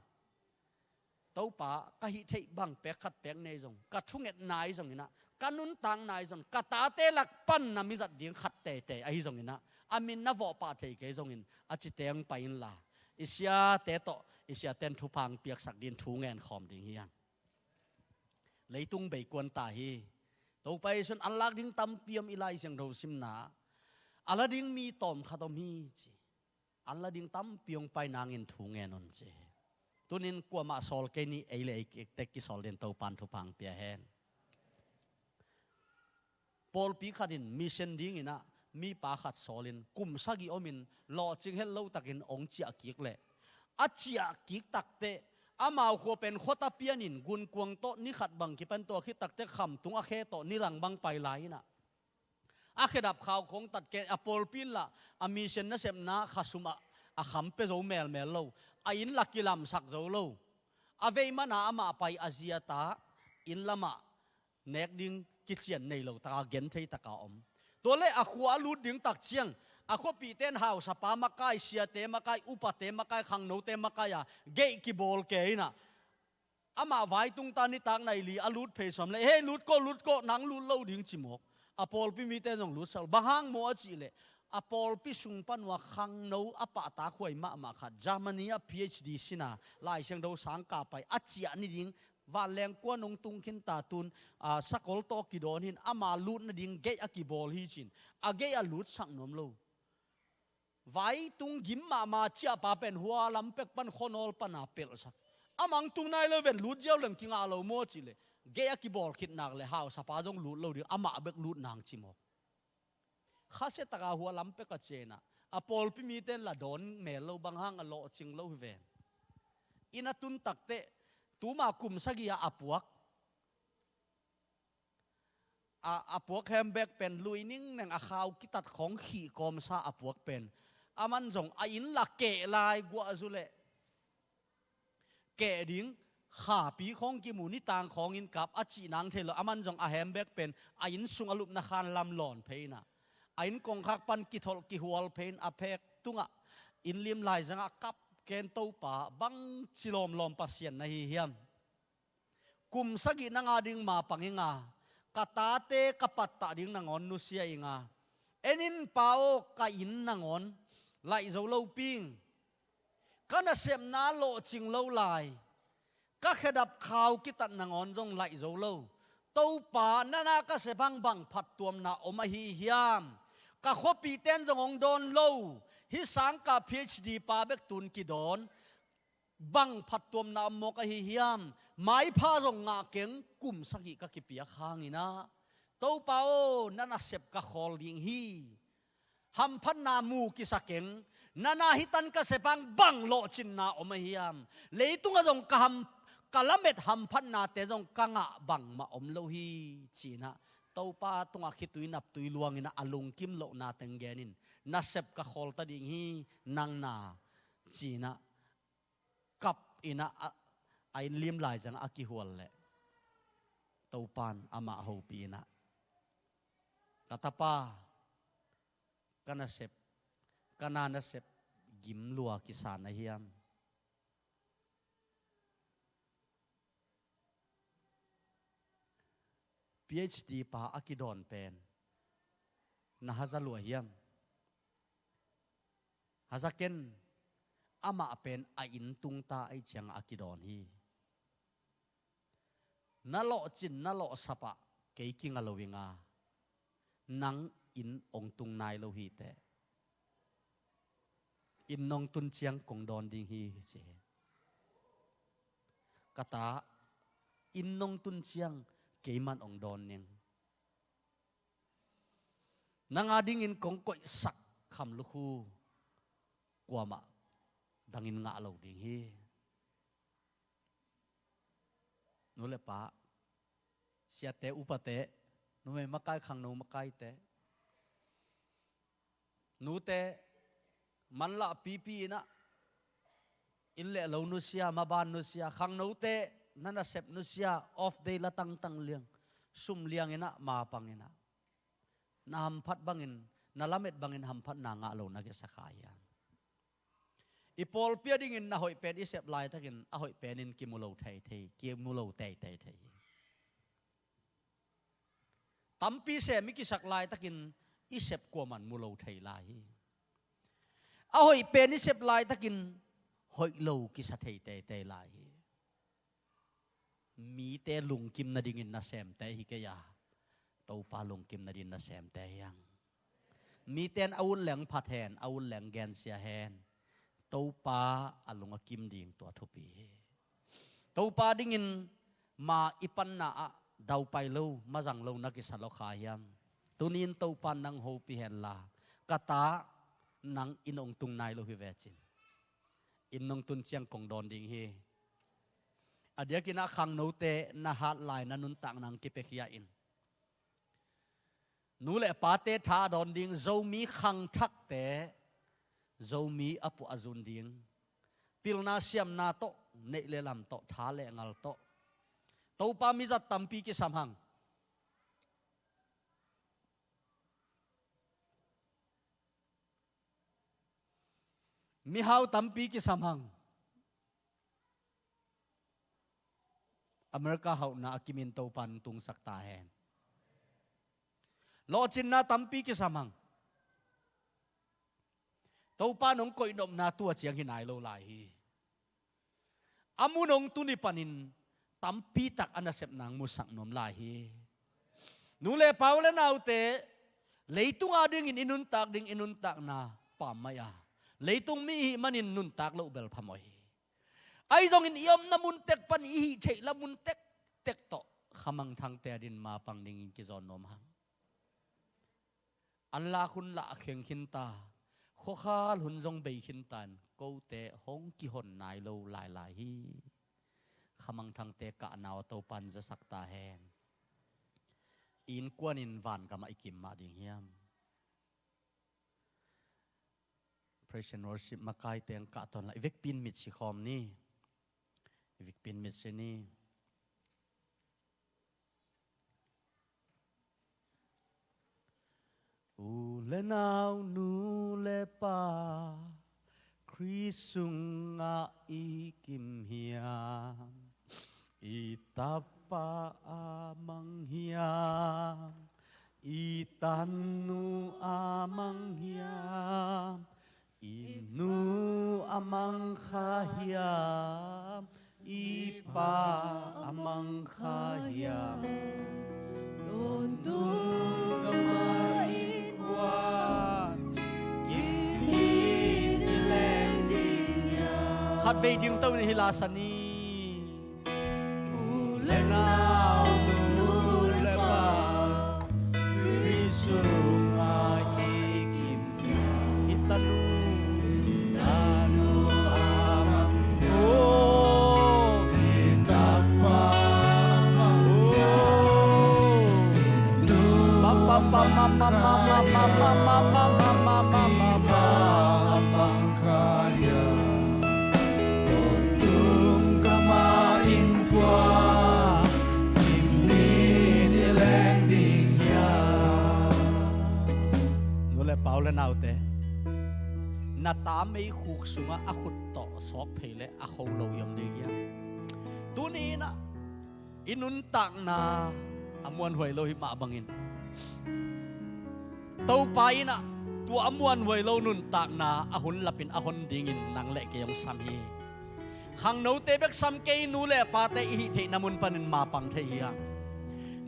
Topa, ka hih theih bang pek khat pek nei zong, ka thungetna i zong inah, ka nuntakna i zong, ka tate lak pan na mizat ding khat teitei ahi zong inah, a min na vawhpah thei kei zongin, a citeng pai inla, i siate tawh, i siaten thupha piaksak ding thu ngen khawm ding hiang. Leitung beikuan ta hi. Topa i sun an lak ding tampi om i Lai Siangtho simna. A la ding mi tawm khat om hi ci. An la ding tampi hong pai nangin thu ngen un ci. Tunin kuamah sawl kei ni, ei le ei tek kisawl din Topan thupha pia hen. Pawlpi khatin mission dinginah mipa khat sawlin kum sagih omin lawhcing het lo takin hong ciah kik leh, a ciah kik takteh amau khua pen khuata pianin gunkuang tawh ni khat bang kipan tua khit takteh khamtung a khe tawh ni lang bang pai lai inah, a khedap khau khong tatke a pawlpi inla, a mission nasepna khasum ah a kham pia zo melmel lo, a inn la kilamsak zo lo. A vei mana amah pai a ziata inn lamah nek ding kician nei lo taka genthei taka om. Tua le a khua a lut ding tak ciang, a khuapihte in hausapa makai, siate makai, upate makai, khangnote makai a geih kibawl ke inah, amah vaitung ta nitak nai li a lut phei sawm le, hei, lut kawh, lut kawh, nang lut lo ding ci mawk. A pawlpi mite zong lut sal. Bang hang maw a cih leh, a pawlpi sung pan ua khangno a pahtak huai mahmah khat, Germany a P H D sina, Lai Siangtho sangkah pai, a ciah ni ding, vanleng kuan hong tung khin ta tun, a, sakol tawh kidawn hin, ama lut nading geih a kibawl hi cin, a geih a lutsak nuam lo. Vaitung gim mahmah ciahpa pen hua lam pek pan khuanawl pana pelhsak. A mang tung nai lo ven lut ziau leng kingah lo maw cih leh, geih a kibawl khit nak le hausapa zong lut lo ding, amah bek lut nang ci mawk. Khasia taka hua lam pek a ciah inah, a pawlpi mite in la dawn mel lo, bang hang a lawhcing lo hi ven. Inn a tun takteh, tuma kum sagih a a puak, a, a puak handbag pen lui ningneng a khau kitat khawng khih kawmsa a puak pen, aman zong a inn la keh lai guah zu leh, keh ding, khapi khawng kimu, nitang khawngin kap a cih nang thei lo, aman zong a handbag pen a inn sung a lupna khan lam lawn phei inah, a inn kongkhak pan kitholh kihual phei in a phek tungah inn lim laizangah kap ken, Topa, bangci lawmlawm Pasian na hi hiam? Kum sagih nang a ding mapang inga, ka tate ka pattah ding nangawn nusia inga, en in Pa aw, ka inn nangawn laih zo lo ping. Ka nasepna lawhcing lo lai. Ka khedap khau kitat nangawn zong laih zo lo. Topa, nana ka sep hang bang phattuamna om ahi hiam? Ka khuapihte in zong hong dawn lo. Hih sangkah P H D pa bek tun kidawn. Bang phattuamna om mawk ahi hiam? Maipha zong ngah keng, kum sagih ka kipiak hang inah, Topa aw, na nasep ka khawl ding hi. Hamphatna mu kisa keng, nana hih tan ka sep hang bang lawhcinna om ahi hiam? Leitungah zong ka ham, ka lamet hamphatnate zong ka ngah bangmah om lo hi, ci inah, Topa tungah khitui naptui luang inah a lungkim lohna teng gen in, nasep ka khawl ta ding hi, nang na, ci inah, kap inah a, a inn lim laizang a kihual leh, Topan amah hopih inah, ka tapa, ka nasep, ka na nasep gim lua kisa na hiam? P H D pa a kidawn pen na haza lua hiam? Haza ken, amah pen a inn tungta ahih ciangah a kidawn hi. Na lawhcin, na lawhsapah kei kinga lo inga, nang inn hong tung nai lo hi teh. Inn nong tun ciang kong dawn ding hi, ci hi. Ka ta, inn nong tun ciang keiman hong dawn ning. Nang a dingin kong koihsak kham lukhu kuamah dangin ngah lo ding hi. Nu le pa, siate, upate, numei makai, khangno makaite, nute, manlah pipi inah, inn le lo nusia, maban nusia, khangnote, na nasep nusia, off day la tangtang liang, sum liang inah, mapang inah, na hamphat bangin Na lamet bangin hamphatna ngah lo na kisa kha hiam? I pawlpi a dingin na hoih pen i sep laitakin a hoih penin kimu lo thei thei, kimu lo teitei thei hi. Tampi sem i kisak laitakin i sep kuaman mu lo thei lai hi. A hoih pen i sep laitakin hoih lo kisa thei teitei lai hi. Mite lungkim nadingin nasemte hi kei a, Topa lungkim nadingin nasemte hi hang. Mite in a ut leng phat hen, a ut leng gensia hen, Topa a lung a kim ding tua thupi hi. Topa dingin ma i panna ah daupai lo, mazang lo na kisa lo kha hiam? Tunin Topa nang hopih henla, ka ta, nang inn hong tung nai lo hi vecin. Inn hong tun ciang kong dawn ding hi. A diakin a khangnote na hat lai na nuntak nang kipiakhia in. Nu le pate tha a dawn ding, Zomi khangthakte, Zomi a puah a zun ding. Pilna siamna tawh, neih le lam tawh, tha le ngal tawh. Topa mizat tampi kisam hang. Mihau tampi kisam hang. America hauhna a kimin Topa nong tungsak ta hen. Lawhcinna tampi kisam hang. Topa nong koihnopna tua ciang hi nai lo lai hi. A mun hong tuni panin tampitak a nasep nang musak nuam lai hi. Nu le pa u le naute, leitung a dingin i nuntak ding, i nuntakna pammaih a, leitung mi ihih manin nuntak loh bel phamawh hi. Ahi zongin i omna mun tek pan i hih theih la mun tektek tawh khamangthangte a din mapang dingin kizawn nuam hang. An lak hun lah kheng khin ta, khuakhal hun zong bei khin ta in kote hong kihon nai lo lailai hi. Khamangthangte kahna aw Topan zasak ta hen. I innkuanin vangamah i kim mah ding hiam? Praise and worship makaite ang kahtawn la i vekpin mitsi khawm ni. I vekpin mitsi ni. U le nau, nu le pa, Khrist sungah i kim hiam? I tapa a mang hiam? I tanu a mang hiam? I nu a mang kha hiam? I pa a mang kha hiam? Tawntung ka mah in kua kim in i leng ding hiam? Khatvei dingto in hi la sa ni. U le nau, nu le pa, Khrist sungah i kim hiam? I tanu, i tanu a mang, oh, i tapa a mang, oh, nu, pa, pa, pa, ma, ma, ma, ma, a mang kha hiam? Tawntung ka mah in kua kim in i leng ding hiam? Nu le pa, u le naute, na ta meikhuk sungah a khut tawh sawk phei leh a kho lo i om ding hiam? Tuni in ah i nuntakna a muanhuai lo hi mah bangin Topa in ah tua a muanhuai lo nuntakna a hun lapin a hon dingin nang le kei hong sam hi. Khangnote bek sam kei, nu le pate i hih theihna mun panin mapang thei hi hang.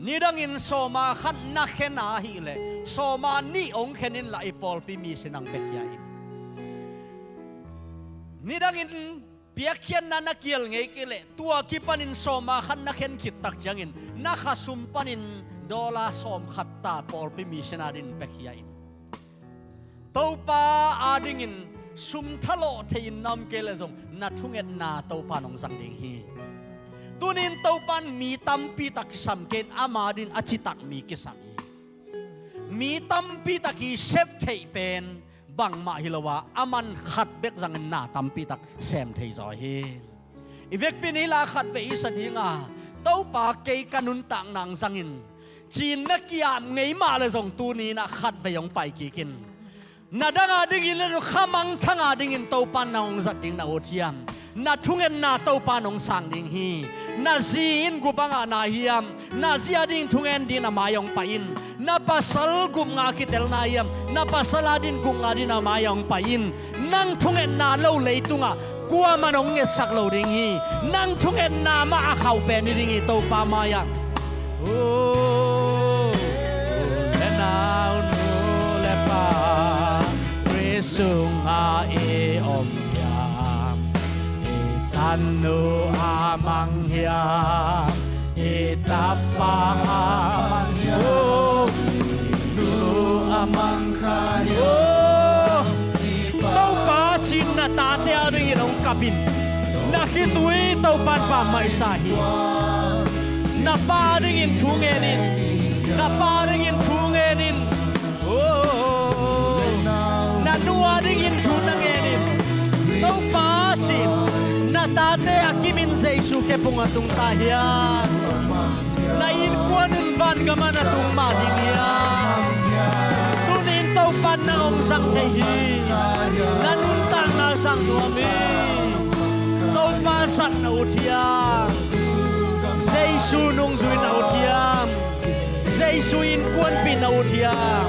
Nidangin sawma khat na khen a hih leh sawma nih hong khen in la, i pawlpi mi si nang bek hi a in. Nidangin piakkhiatna na kial ngei kei leh tua kipanin sawma khat na khen khit tak ciangin na khasum panin dollar sawm khat ta pawlpi mi sina din pek hi a in. Topa adingin sum thalawh thei-in na om kei leh zong na thungetna Topa nong zang ding hi. Tunin Topan mi tampi tak kisam kei in, ama din a citak mi kisam hi. Mi tampi tak i sep theih pen bangmah hi lo a, aman khat bek zangin na tampi tak sem thei zaw hi. I vekpi ni la khat vei i sa ding a, Topa kei ka nuntak nang zangin, Ci-in na ki-ap ngei mah le zong tuni-in ah khatvei hong pai kik in. Na dang a dingin le khamangthang a dingin Topa in nang hong zat ding na ut hiam? Na thungetna Topa in hong sang ding hi. Na zi in gupnga na hiam? Na zi a dingin thungen dingin a mai hong pai in. Na pasal gupnga kitel na hiam? Na pasal a dingin gupnga dingin a mai hong pai in. Nang thungetna lo leitungah kuamah in hong ngetsak lo ding hi. Nang thungetna mah a khauh pen hi ding hi Topa mai-ah. Oh, u le nau, nu le pa, Khrih sungah i om hiam? I tanu a mang hiam? I tapa a mang hiam? Oh, i nu a mang kha hiam? Oh, Topa, ci-in na tate a dingin hong kap in. Na khitui Topa in pammaih sa hi. Na pa a dingin thu ngen in. Na pa a dingin thu ngen in. Oh, na nu a dingin thu na ngen in. Topa, ci-in na tate a kimin Jesu khe pung a tung ta hiam? Na innkuan in vangam ah na tung mah ding hiam? Tuni-in Topa in nang hong zang thei hi. Na nuntakna zang nuam hi. Topa zat na ut hiam? Jesu nungzui na ut hiam? Jesu innkuanpih na ut hiam?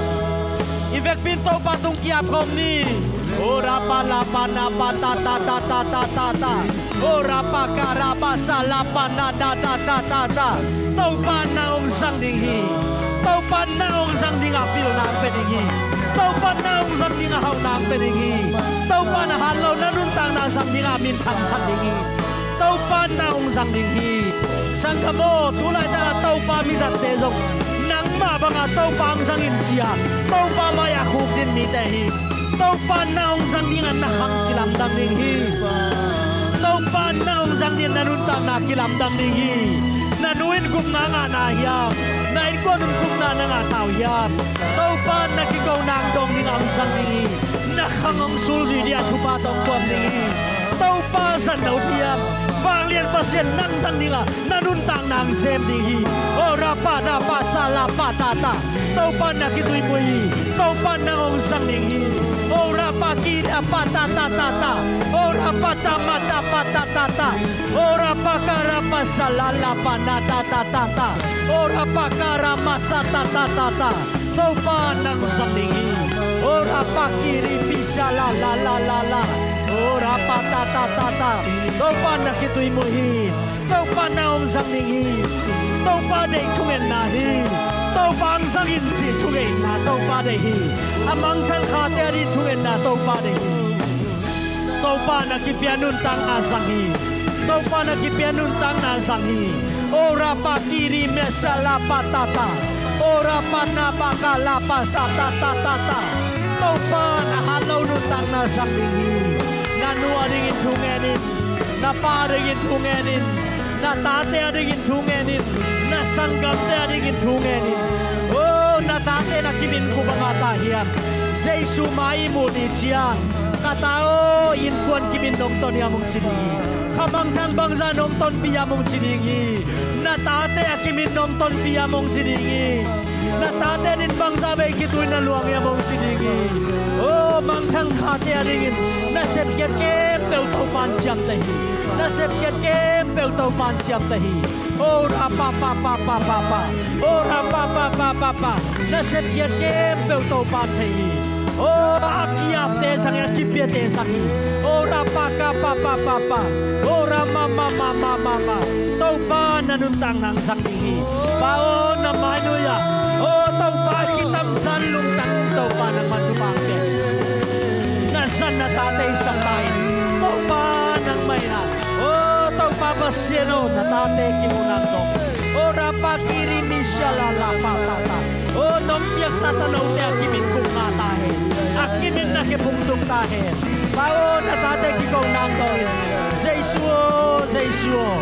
I vekpi in Topa tung ki-ap khawm ni. O ra pa la pa na pa ta ta ta ta ta ta ta. O ra pa ka ra pa sa la pa na da da da da da. Topa in nang hong zang ding hi. Topa in nang hong zang ding a pilna hong pia ding hi. Topa in nang hong zang ding a hauhna hong pia ding hi. Topa in a hat lo na nuntakna zang ding a minthang zang ding hi. Topa in nang hong zang ding hi. Sanggam aw, tu laitak a Topa mizatte zong nangmah banga Topa hong zang in ci-a Topa mai-ah khukdin mite hi. Topa in nang hong zang ding a na khang kilamdang ding hi. Topa in nang hong zang ding a na nuntakna kilamdang ding hi. Na nu in gupna ngah na hiam? Na innkuan in gupna na ngah ta uh hiam? Topa in na kikona dong ding a hong zang ding hi. Na khang hong sulzui ding a thupha tawh hong kuam ding hi. Topa zat na ut hiam? Vanglian Pasian nang zang ding a na nuntakna hong zem ding hi. O ra pa na pa sa la pa ta ta. Topa in na khitui mu hi. Topa in nang hong zang ding hi. O ra pa ki ra pa ta ta ta ta. O ra pa ta ma ta pa ta ta ta. O ra pa ka ra pa sa la la pa na ta ta ta ta. O ra pa ka ra ma sa ta ta ta ta. Topa in nang zang ding hi. O ra pa ki ri pi sa la la la la la. O ra pa ta ta ta ta. Topa in na khitui mu hi. Topa in nang hong zang ding hi. Topa deih thungetna hi. Topa hong zang in cih thungetna Topa deih hi. A mangthang khate a ding thungetna Topa deih hi. Topa in a kipia nuntakna zang hi. Topa in a kipia nuntakna zang hi. O ra pa ki ri me sa la pa ta ta. O ra pa na pa ka la pa sa ta ta ta ta. Topa in a hat lo nuntakna zang ding hi. Na nu a dingin thu ngen in. Na pa a dingin thu ngen in. Na tate a dingin thu ngen in. Na sanggamte a dingin thu ngen in. O, na tate na kimin kua banga ta hiam? Jesu mai i muh ni ciang, ka ta aw, innkuan kimin nong ton hiam, hong ci ding hi. Khamangthang bangzah nong tonpih hiam, hong ci ding hi. Na tate a kimin nong tonpih hiam, hong ci ding hi. Na tate in bangzah vei khitui na luang hiam, hong ci ding hi. O, mangthang khate a dingin na sepkhiat khempeuh Topa in ciamteh hi. Na sepkhiat khempeuh Topa in ciamteh hi. O ra pa pa pa pa pa pa. O ra pa pa pa pa pa. Na sepkhiat khempeuh Topa in thei hi. O, a ki-apte zang hi, a kipiate zang hi. O ra pa ka pa pa pa pa. O ra ma ma ma ma ma ma. Topa in na nuntakna hong zang ding hi. Pa aw, na mainuia, o Topa, kitamzan lungtang in Topa nangman thupha hong pia. Na zat na tate i sangpa in Topa nangmah in ah. O Topa Pasian aw, na tate kimuhna tawh. O ra pa ki ri mi sia la la pa ta ta. O nong piaksa tanote a kimin gupna ta hen. A kimin na khe phung tung ta hen. Pa aw, na tate kikona tawh in. Jesu aw, Jesu aw.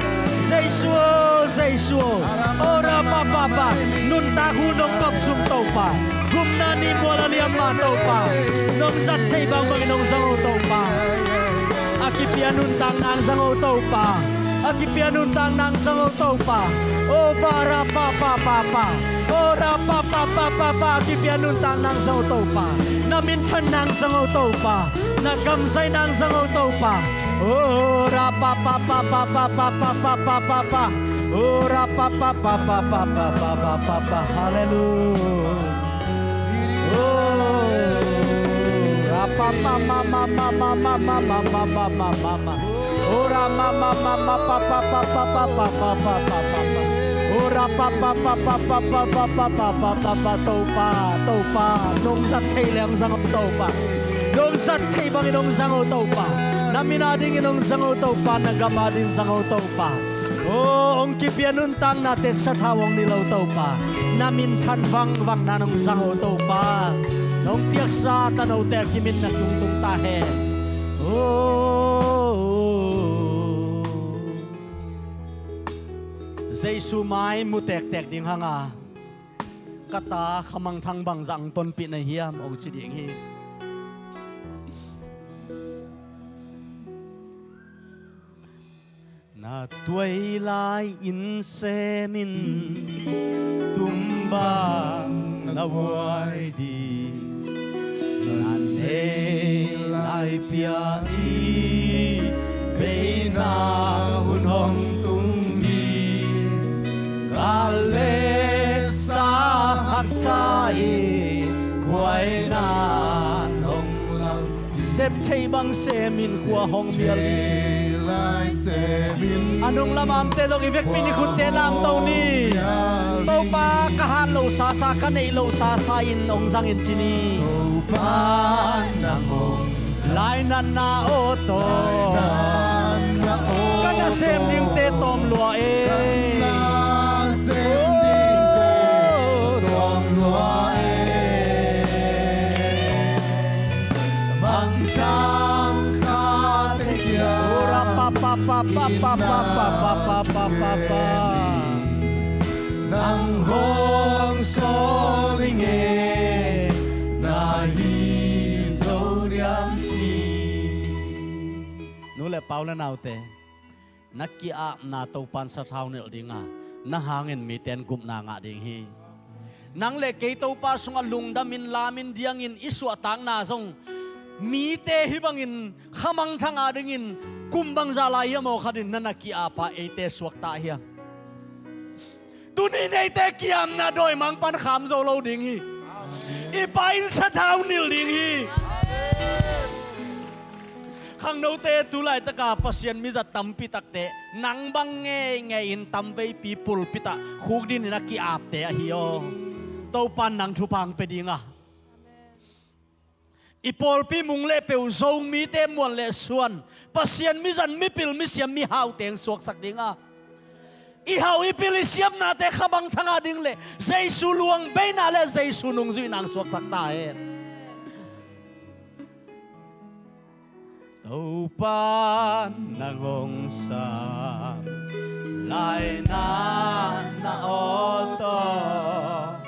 Jesu aw, Jesu aw. O ra pa pa pa. Nuntak hu nong kop sung Topa. Gupna ni mual a liam ma Topa. Nong zat thei bangbang in hong zang o Topa. A kipia nuntakna hong zang o Topa. A kipia nuntak nang zang o Topa. O ba ra pa pa pa pa. O ra pa pa pa pa pa. A kipia nuntak nang zang o Topa. Na minthan nang zang o Topa. Na gamzai nang zang o Topa. O ra pa pa pa pa pa. O ra pa pa pa pa pa pa pa pa pa. Hallelujah. O ra pa pa ma ma ma ma ma ma ma ma ma ma ma. O ra ma ma ma ma pa pa pa pa pa pa pa pa pa pa pa. O ra pa pa pa pa pa pa pa pa pa pa pa pa. Topa, Topa, nong zat thei leng zang o Topa. Nong zat thei bangin nong zang o Topa. Na min a dingin nong zang o Topa, na gam a dingin zang o Topa. O, hong kipia nuntaknate sathau hong nilh o Topa. Na minthan vangvang na nong zang o Topa. Nong piaksa tanote a kimin na tungtung ta hen. O, Jesu mai mu tektek ding hanga, ka ta khamangthang bangzah hong tonpih na hiam hong ci ding hi. Na tuai lai-in semin tumbang na huai ding, na nei lai pia i beina hun hong tung ding. Ka lesa haksa i buaina hong lau. Sep thei bang semin khua hong mial. A nung lam amte zong i vekpi ni khutte lamto ni. Topa ka hat loh sasa, ka neih loh sasa in hong zangin ci ni. Topa nang hong lainatna aw tawh ka nasem dingte tawm lua e. Mangthang khate kia. Ora pa pa pa pa pa pa pa pa pa pa pa. Nang hong sawl ning e, na hi zo diam ci. Nu le pau le naute, na ki-apna Topan sathau nilh dinga, na hangin mite in gupna ngah ding hi. Nang le kei Topa sungah lungdamin lamin diangin i suahtakna zong mite hih bangin khamangthang a dingin kum bangzah lai hiam aw khatin na na ki-apa eite suakta hiam? Tuni neite ki-apna dawimangpa'n kham zo lo ding hi. I Pa in sathau nilh ding hi. Khangnote tu laitaka Pasian mizat tampi takte nang bang ngeingei in tamveipi pulpit ah khukdin in a ki-apte ahi aw. Topan nang thupha hong pia dinga, i pawlpi mung le peu Zomite muan le suan, Pasian mizat, mipil misiam mihaute hong suaksak dinga, i hau i pil i siamnate khamangthang a ding le Jesu luang beina le Jesu nungzuihna hong suaksak ta hen. Topa nang hong sam lainatna aw tawh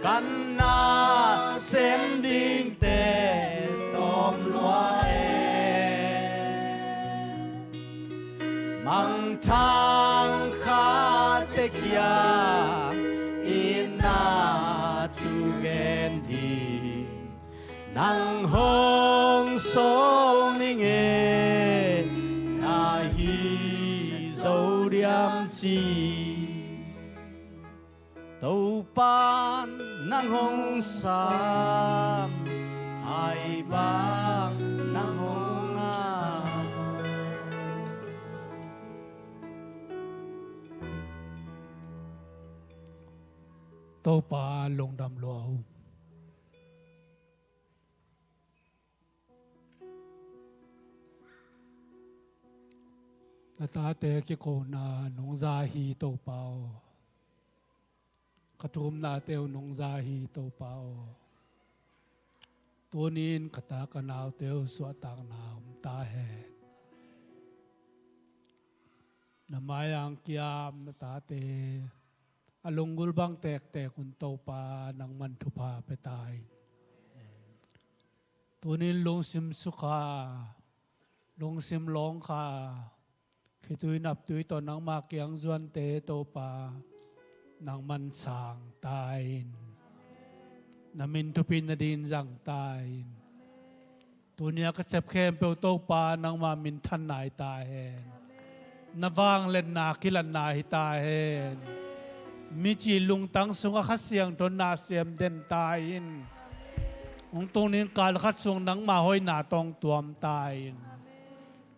ka nasem dingte tawm lua e. Mangthang khate kia i na thu gen ding. Nang hong sawl ning e, na hi zo diam ci. Topan nang hong sam, ai bang nang hong ngah. Topa lungdam lua uh. Na tate kikona nungza hi Topa aw. Ka thumnate uh nungza hi Topa aw. Tunin ka ta ka naute uh suahtakna om ta hen. Na mai-ah hong ki-ap na tate a lunggulh bang tektek un Topa nangman thupha pia ta in. Tunin lungsim sukha, lungsim lawngkha, Khitui naptui tawh nangma kiang zuante Topa, nangman sang ta in. Na min thupi nading zang ta in. Tuni a ka sep khempeuh Topa, nangma minthanna hi ta hen. Na vangliatna kilatna hi ta hen. Mici lungtang sungah Kha Siangtho na sem den ta in. Hong tung ding kal khat sung nangma hoihna tawh tuam ta in.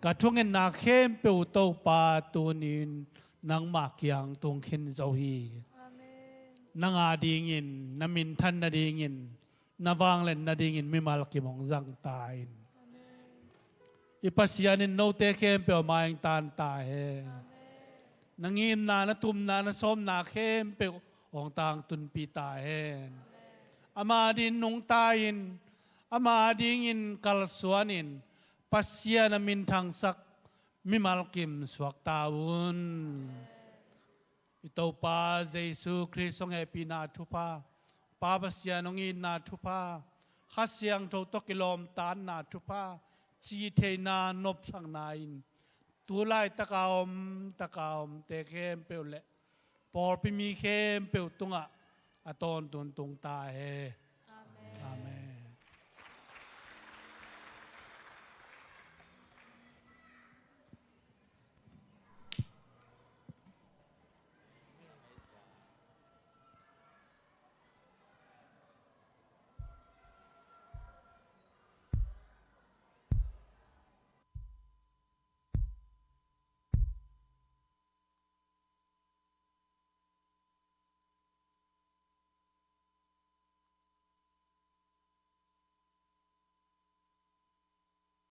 Ka thungetna khempeuh Topa, tunin nangma kiang tung khin zo hi. Nang a dingin, na minthan nadingin, na vangliat nadingin mimal kim hong zang ta in. I Pasian in note khempeuh a mai hong tan ta hen. Na ngimna, na thumna, na sawmna khempeuh hong tangtunpih ta hen. Ama dingin nungta in, ama dingin kalsuan in, Pasian a minthangsak mimal kim suak ta un. I Topa Jesu Khrist hong hehpihna thupha, Pa Pasian hong itna thupha, Kha Siangtho tawh kilawmtatna thupha, cihtheihna, nopsakna in tu laitaka om, taka omte khempeuh le pawlpi mi khempeuh tungah a tawntung tung ta hen.